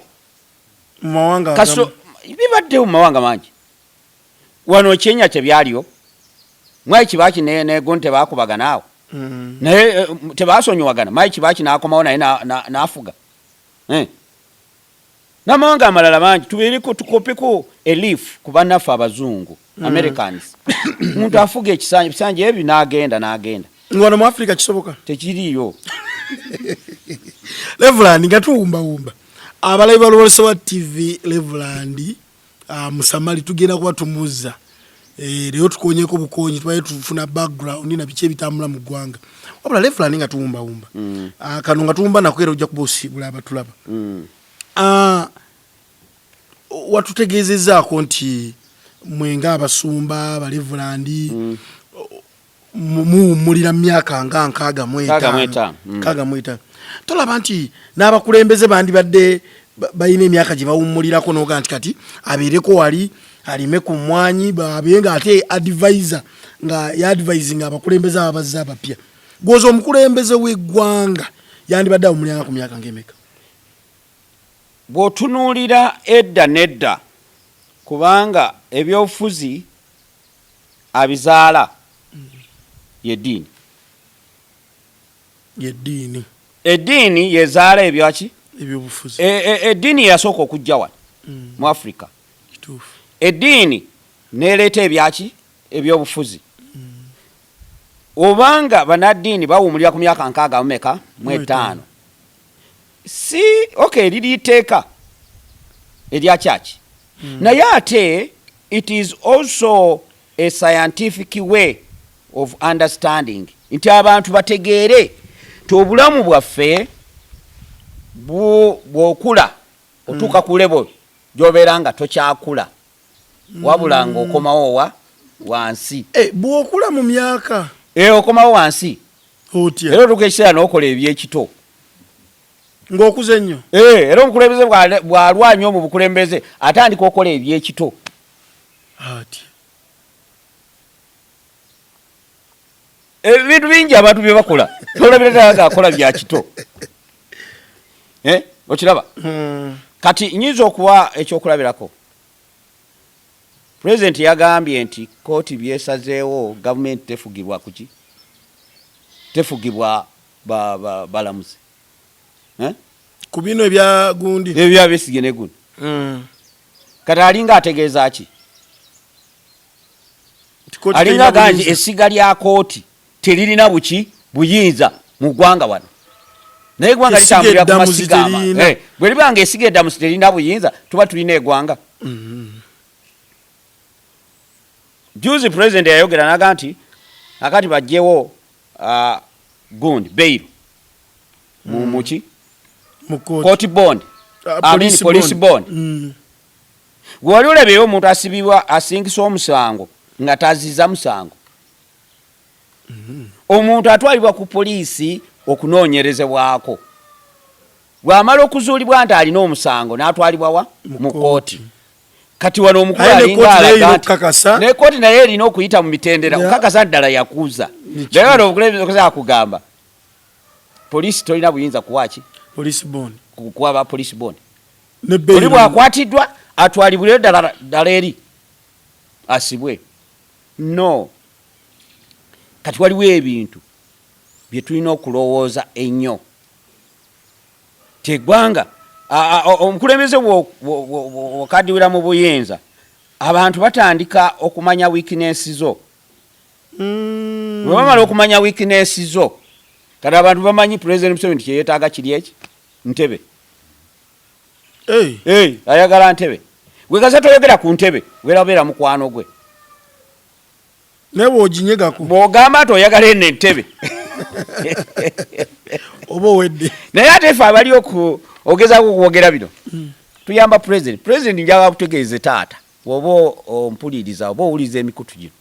mu mawanga kaso agamu. Bibaddewo mu mawanga mangi. Wano Kenya tebyaliyo, Mwai Kibaki ne gundi tebakubagana awo naye tebasonyiwagana, Mwai Kibaki n'akomawo naye n'afuga. N'amawanga amalala mangi tubeereko tukopeko a leaf ku bannaffe abazungu Americans, omuntu afuga ekisanja ebisanja ebyo n'agenda n'agenda. Nga wano mu Africa kisoboka? Tekiriiyo. Reverend, nga tuwumbawumba abalabi ba Lubalusewa TV, Reverend Musamali tugenda kuba tumuzza leero tukonyeko bukonyi tubaye tufuna background na biki ebitambula mu ggwanga. Wabula Reverend, nga tuwumbawumba kano nga tuwumba nako era ojja kuba osiibula abatulaba. Watutegeezezzaako nti mwe ng'abasumba baleverandi muwummulira mu myaka nga 65. 65. 65. Tolaba nti n'abakulembeze bandibadde balina emyaka gye bawummulirako noga nti kati abeereko wali alime ku mmwanyi abe nga ate advisor nga yaadvisinga abakulembeze ababazze abapya? Gwoza omukulembeze w'eggwanga yandibadde awummuliranga ku myaka ng'emeka? Bw'otunuulira edda nedda, kubanga ebyobufuzi abizaala yeddiini. Yeddiini. Eddiini yezaala ebyaki? Ebyobufuzi. Eddiini yasooka okujja wano mu Africa. Kituufu. Eddiini nereeta ebyaki? Ebyobufuzi. Obanga banaddiini bawumulira ku myaka nkaaga mu meka? Mu etaano. Si okay, liri iteeka erya kyaki, naye ate it is also a scientific way of understanding nti abantu bategeere nti obulamu bwaffe bw'okula otuuka ku level gy'obeera nga tokyakula, wabula ng'okomawo wa wansi. Eh, bw'okula mu myaka. E, okomawo wansi. Otya? Era otuuka ekiseera n'okola ebyekito. Ng'okuze nnyo. Eh, era omukulembeze bw'alwa nnyo mu bukulembeze, atandika okukola ebyekito. Atya? Ebintu bingi abantu bye bakola, tolabira ddala ng'akola bya kito. Eh, okiraba? Kati nyinza okuwa ekyokulabirako. Pulezidenti yagambye nti kooti byesazeewo, gavumenti tefugibwa kuki, tefugibwa balamuzi. Eh? Ku bino ebya gundi. Ebya Besigye ne gundi. Kati alinga ategeeza ki? Nti kooti alinga terina agamba nti buyinza. Essiga lya kooti teririna buki, buyinza mu ggwanga wano, naye eggwanga Essiga litambulira ku eddamuzi masiga ama teriyina. Eh, bwe liba nga essiga eddamuzi terina buyinza, tuba tulina eggwanga? Juzi President yayogera naga nti akati bajjewo gundi, bail mu muki, mu kooti. Court bond. Ah, I mean, police bond. Gwe wali olabyeyo omuntu asibibwa, asingisa omusango nga taziza musango? Omuntu atwalibwa ku poliisi okunoonyerezebwako, bw'amala okuzuulibwa nti alina omusango, n'atwalibwa wa? Mu kooti. Kati wano omukulu Aye ne alinga kooti nayo alaga erina nti okukakasa. Ne kooti naye erina okuyita mu mitendera okukakasa nti ddala yakuuza. Naye wano obukulembeze okusobola kugamba poliisi tolina buyinza kuwa ki? Police bond. Kuwa ba police bond. Ne bail. Oli bw'akwatiddwa atwalibwire ddala ddala eri asibwe. No, kati waliwo ebintu bye tulina okulowooza ennyo ti eggwanga omukulembeze bw'okaddiwira mu buyinza, abantu batandika okumanya weakness zo. Bwe bamala okumanya weakness zo, kati abantu bamanyi President Museveni kyeyeetaaga kiri eki, ntebe. Hey. Hey, ayagala ntebe. Gwe kaza toyogera ku ntebe, werabeera mukwano gwe. Naye bw'oginyegako. Bw'ogamba nti oyagala eno entebe, oba owedde. Naye ate ffe abali ogezaako okwogera bino, tuyamba President. President, njagala kutegeeze taata, bw'oba ompuliriza oba owuliriza emikutu gino,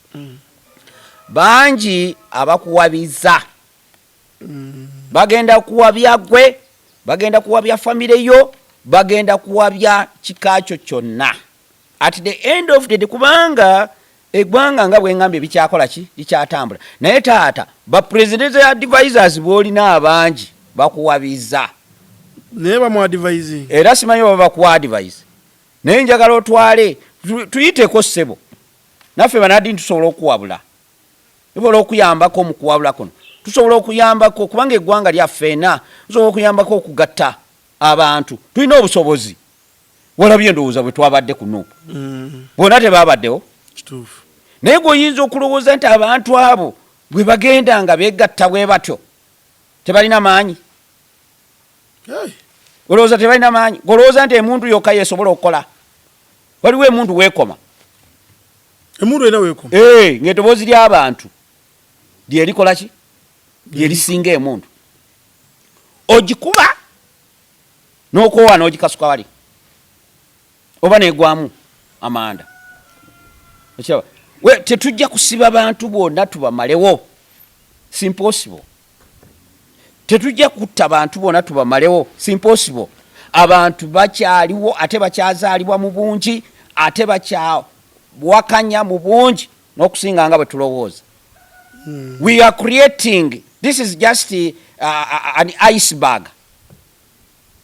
bangi abakuwabiza. Bagenda kuwabya gwe, bagenda kuwabya famire yo, bagenda kuwabya kika kyo kyonna at the end of the day, kubanga eggwanga nga bwengambye bikyakola ki, likyatambula. Naye taata, ba presidential advisors bwolina abangi bakuwabiza. Naye bamu advising. Era simanyi oba bakuwa advice, naye njagala otwale tuyiteko ssebo. Naffe banadini tusobola okuwabula, tusobola okuyambako mu kuwabula kuno, tusobola okuyambako kubanga eggwanga lyaffe ena, tusobola okuyambako okugatta abantu, tulina obusobozi. Walabye endowooza bwe twabadde ku NUP, bonna tebabaddewo. Kituufu. Naye gwe oyinza okulowooza nti abantu abo bwe bagenda nga begatta bwe batyo tebalina maanyi? Hey. Olowooza tebalina maanyi? Olowooza nti emuntu yokka yesobola okukola? Waliwo emuntu weekoma. Emundu erina weekoma. Eh, ng'eddoboozi ly'abantu lyerikola ki, lyerisinga emundu. Ogikuba n'okoowa n'ogikasuka wali oba negwamu amanda. Okiraba? We tetujja kusiba bantu bonna tubamalewo, si impossible. Tetujja kutta bantu bonna tubamalewo, si impossible. Abantu bakyaliwo, ate bakyazaalibwa mu bungi, ate bakyawakanya mu bungi n'okusinga nga bwe tulowooza. We are creating, this is just an iceberg,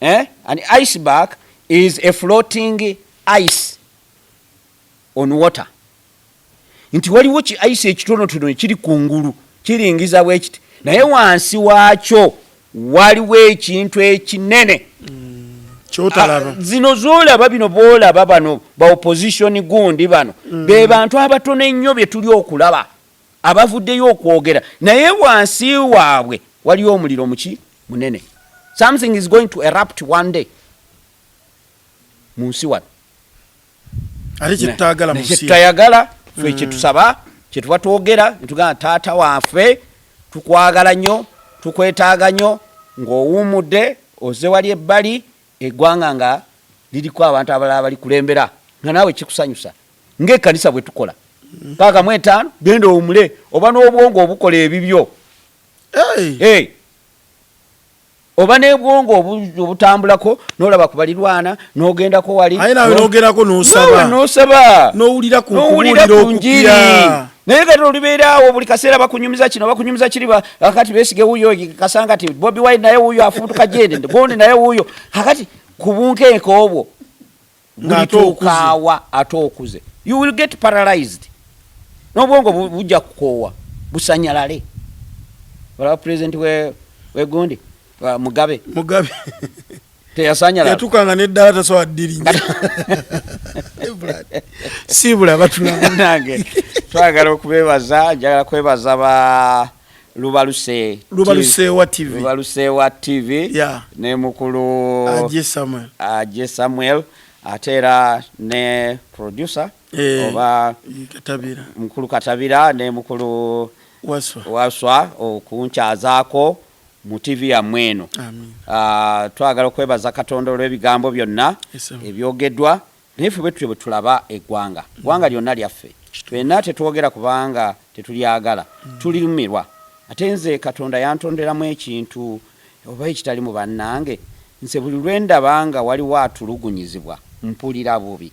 eh? An iceberg is a floating ice on water, nti waliwo ki ice ekitonotono ekiri kungulu kiringiza bwe kiti, naye wansi waakyo waliwo ekintu ekinene kyotalaba. Ah, zino zolaba, bino boolaba, bano ba opposition gundi bano, be bantu abatono ennyo bye tuli okulaba. Abavuddeyo okwogera, naye wansi waabwe waliyo omuliro muki munene. Something is going to erupt one day mu nsi wano. Ate kyetutayagala mu nsi. Kyetutayagala ffe, kyetusaba, kyetuba twogera netugamba, taata waffe, tukwagala nnyo, tukwetaaga nnyo, ng'owummudde oze wali ebbali, eggwanga nga liriko abantu abalala balikulembera, nga naawe kikusanyusa, ng'ekkanisa bwe tukola 65, genda owumule, oba n'obwongo obukola ebibyo. Hey! Hey! Oba n'ebwongo obutambulako n'olaba ku balirwana n'ogendako wali. Aye nawe n'ogerako n'osaba. Naawe n'osaba. N'owulira ku n'owulira kubuulira ku njiri. Okupya. Naye kati olibeera awo buli kaseera bakunyumiza kino, bakunyumiza kiri, kakati Besigye wuuyo, kasanga ti Bobi Wine naye wuuyo afubutuka jende, gundi naye wuuyo. Kakati ku bunkenke obwo Ng'ate bulituukaawa? Ate okuze, you will get paralyzed, n'obwongo bujja kukoowa busanyalale. Olaba president wegundi Mugabe. Mugabe. Teyasanyalala? Yatukanga neddala tasobola ddirinya. Siibula batulaba. Nange twagala okubebaza, njagala kwebaza ba Lubaluse. Lubalusewa TV. Lubalusewa TV. Ne mukulu Aje Samuel. Aje Samuel, ate era ne producer oba Katabira. Mukulu Katabira ne mukulu Waswa. Waswa okunkyazaako mu TV yammwe eno. Amin. Ah, twagala okwebaza Katonda olw'ebigambo byonna Yes, sir. ebyogeddwa, naye ffe bwe tutyo bwe tulaba eggwanga. Ggwanga lyonna lyaffe ffenna, tetwogera kubanga tetulyagala, tulirumirwa. Ate nze Katonda yantonderamu ekintu oba ekitali mu bannange, nze buli lwe ndaba nga waliwo atulugunyizibwa mpulira bubi.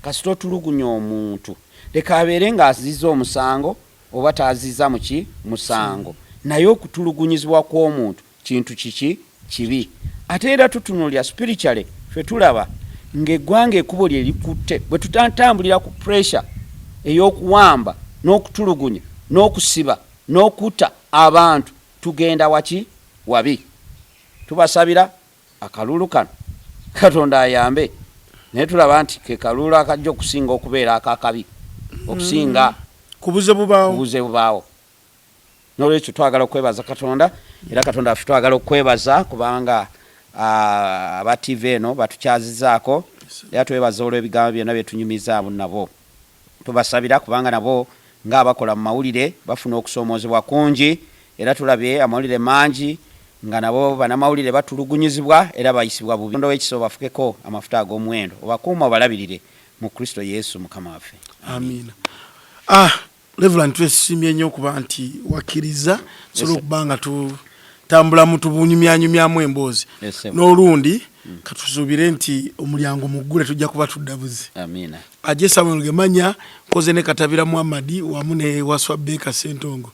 Kasita otulugunya omuntu, leka abeere ng'azizza omusango oba taazizza muki musango, naye okutulugunyizibwa kw'omuntu kintu kiki kibi. Ate era tutunulira spiritually, ffe tulaba ng'eggwanga ekkubo lye likutte bwe tutatambulira ku pressure ey'okuwamba n'okutulugunya n'okusiba n'okutta abantu, tugenda waki wabi. Tubasabira akalulu kano Katonda ayambe, naye tulaba nti ke kalulu akajja okusinga okubeera akakabi okusinga kubuze bubaawo. Kubuze bubaawo. Nolwekyo twagala okwebaza Katonda, era Katonda waffe twagala okwebaza kubanga aba TV eno batukyazizaako, era twebaza olw'ebigambo byonna byetunyumiza nabo. Tubasabira kubanga nabo ng'abakola mu mawulire bafuna okusoomoozebwa kungi, era tulabye amawulire mangi nga nabo banamawulire batulugunyizibwa era bayisibwa bubi. Katonda ow'ekisa obafukeko amafuta ag'omuwendo, obakuume, obalabirire mu Kristo Yesu Mukama waffe. Amiina. Ah, Reverend, twesiimye nnyo okuba nti wakkiriza tusobola okuba nga tutambulamu tubunyumyanyumyamu emboozi. Yes, sir. N'olundi katusuubire nti omulyango muggule, tujja kuba tuddabuzi. Amiina. Aje Samuel Gemanya nkoze ne Katabira Muhammad wamu ne Waswa Baker Sentongo.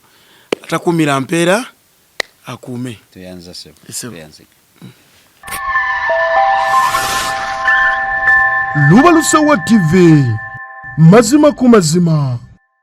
Atakuumira mpeera akuume. Tuyanza sebo. Yes, sir. Tuyanze. Lubalusewa TV, mazima ku mazima.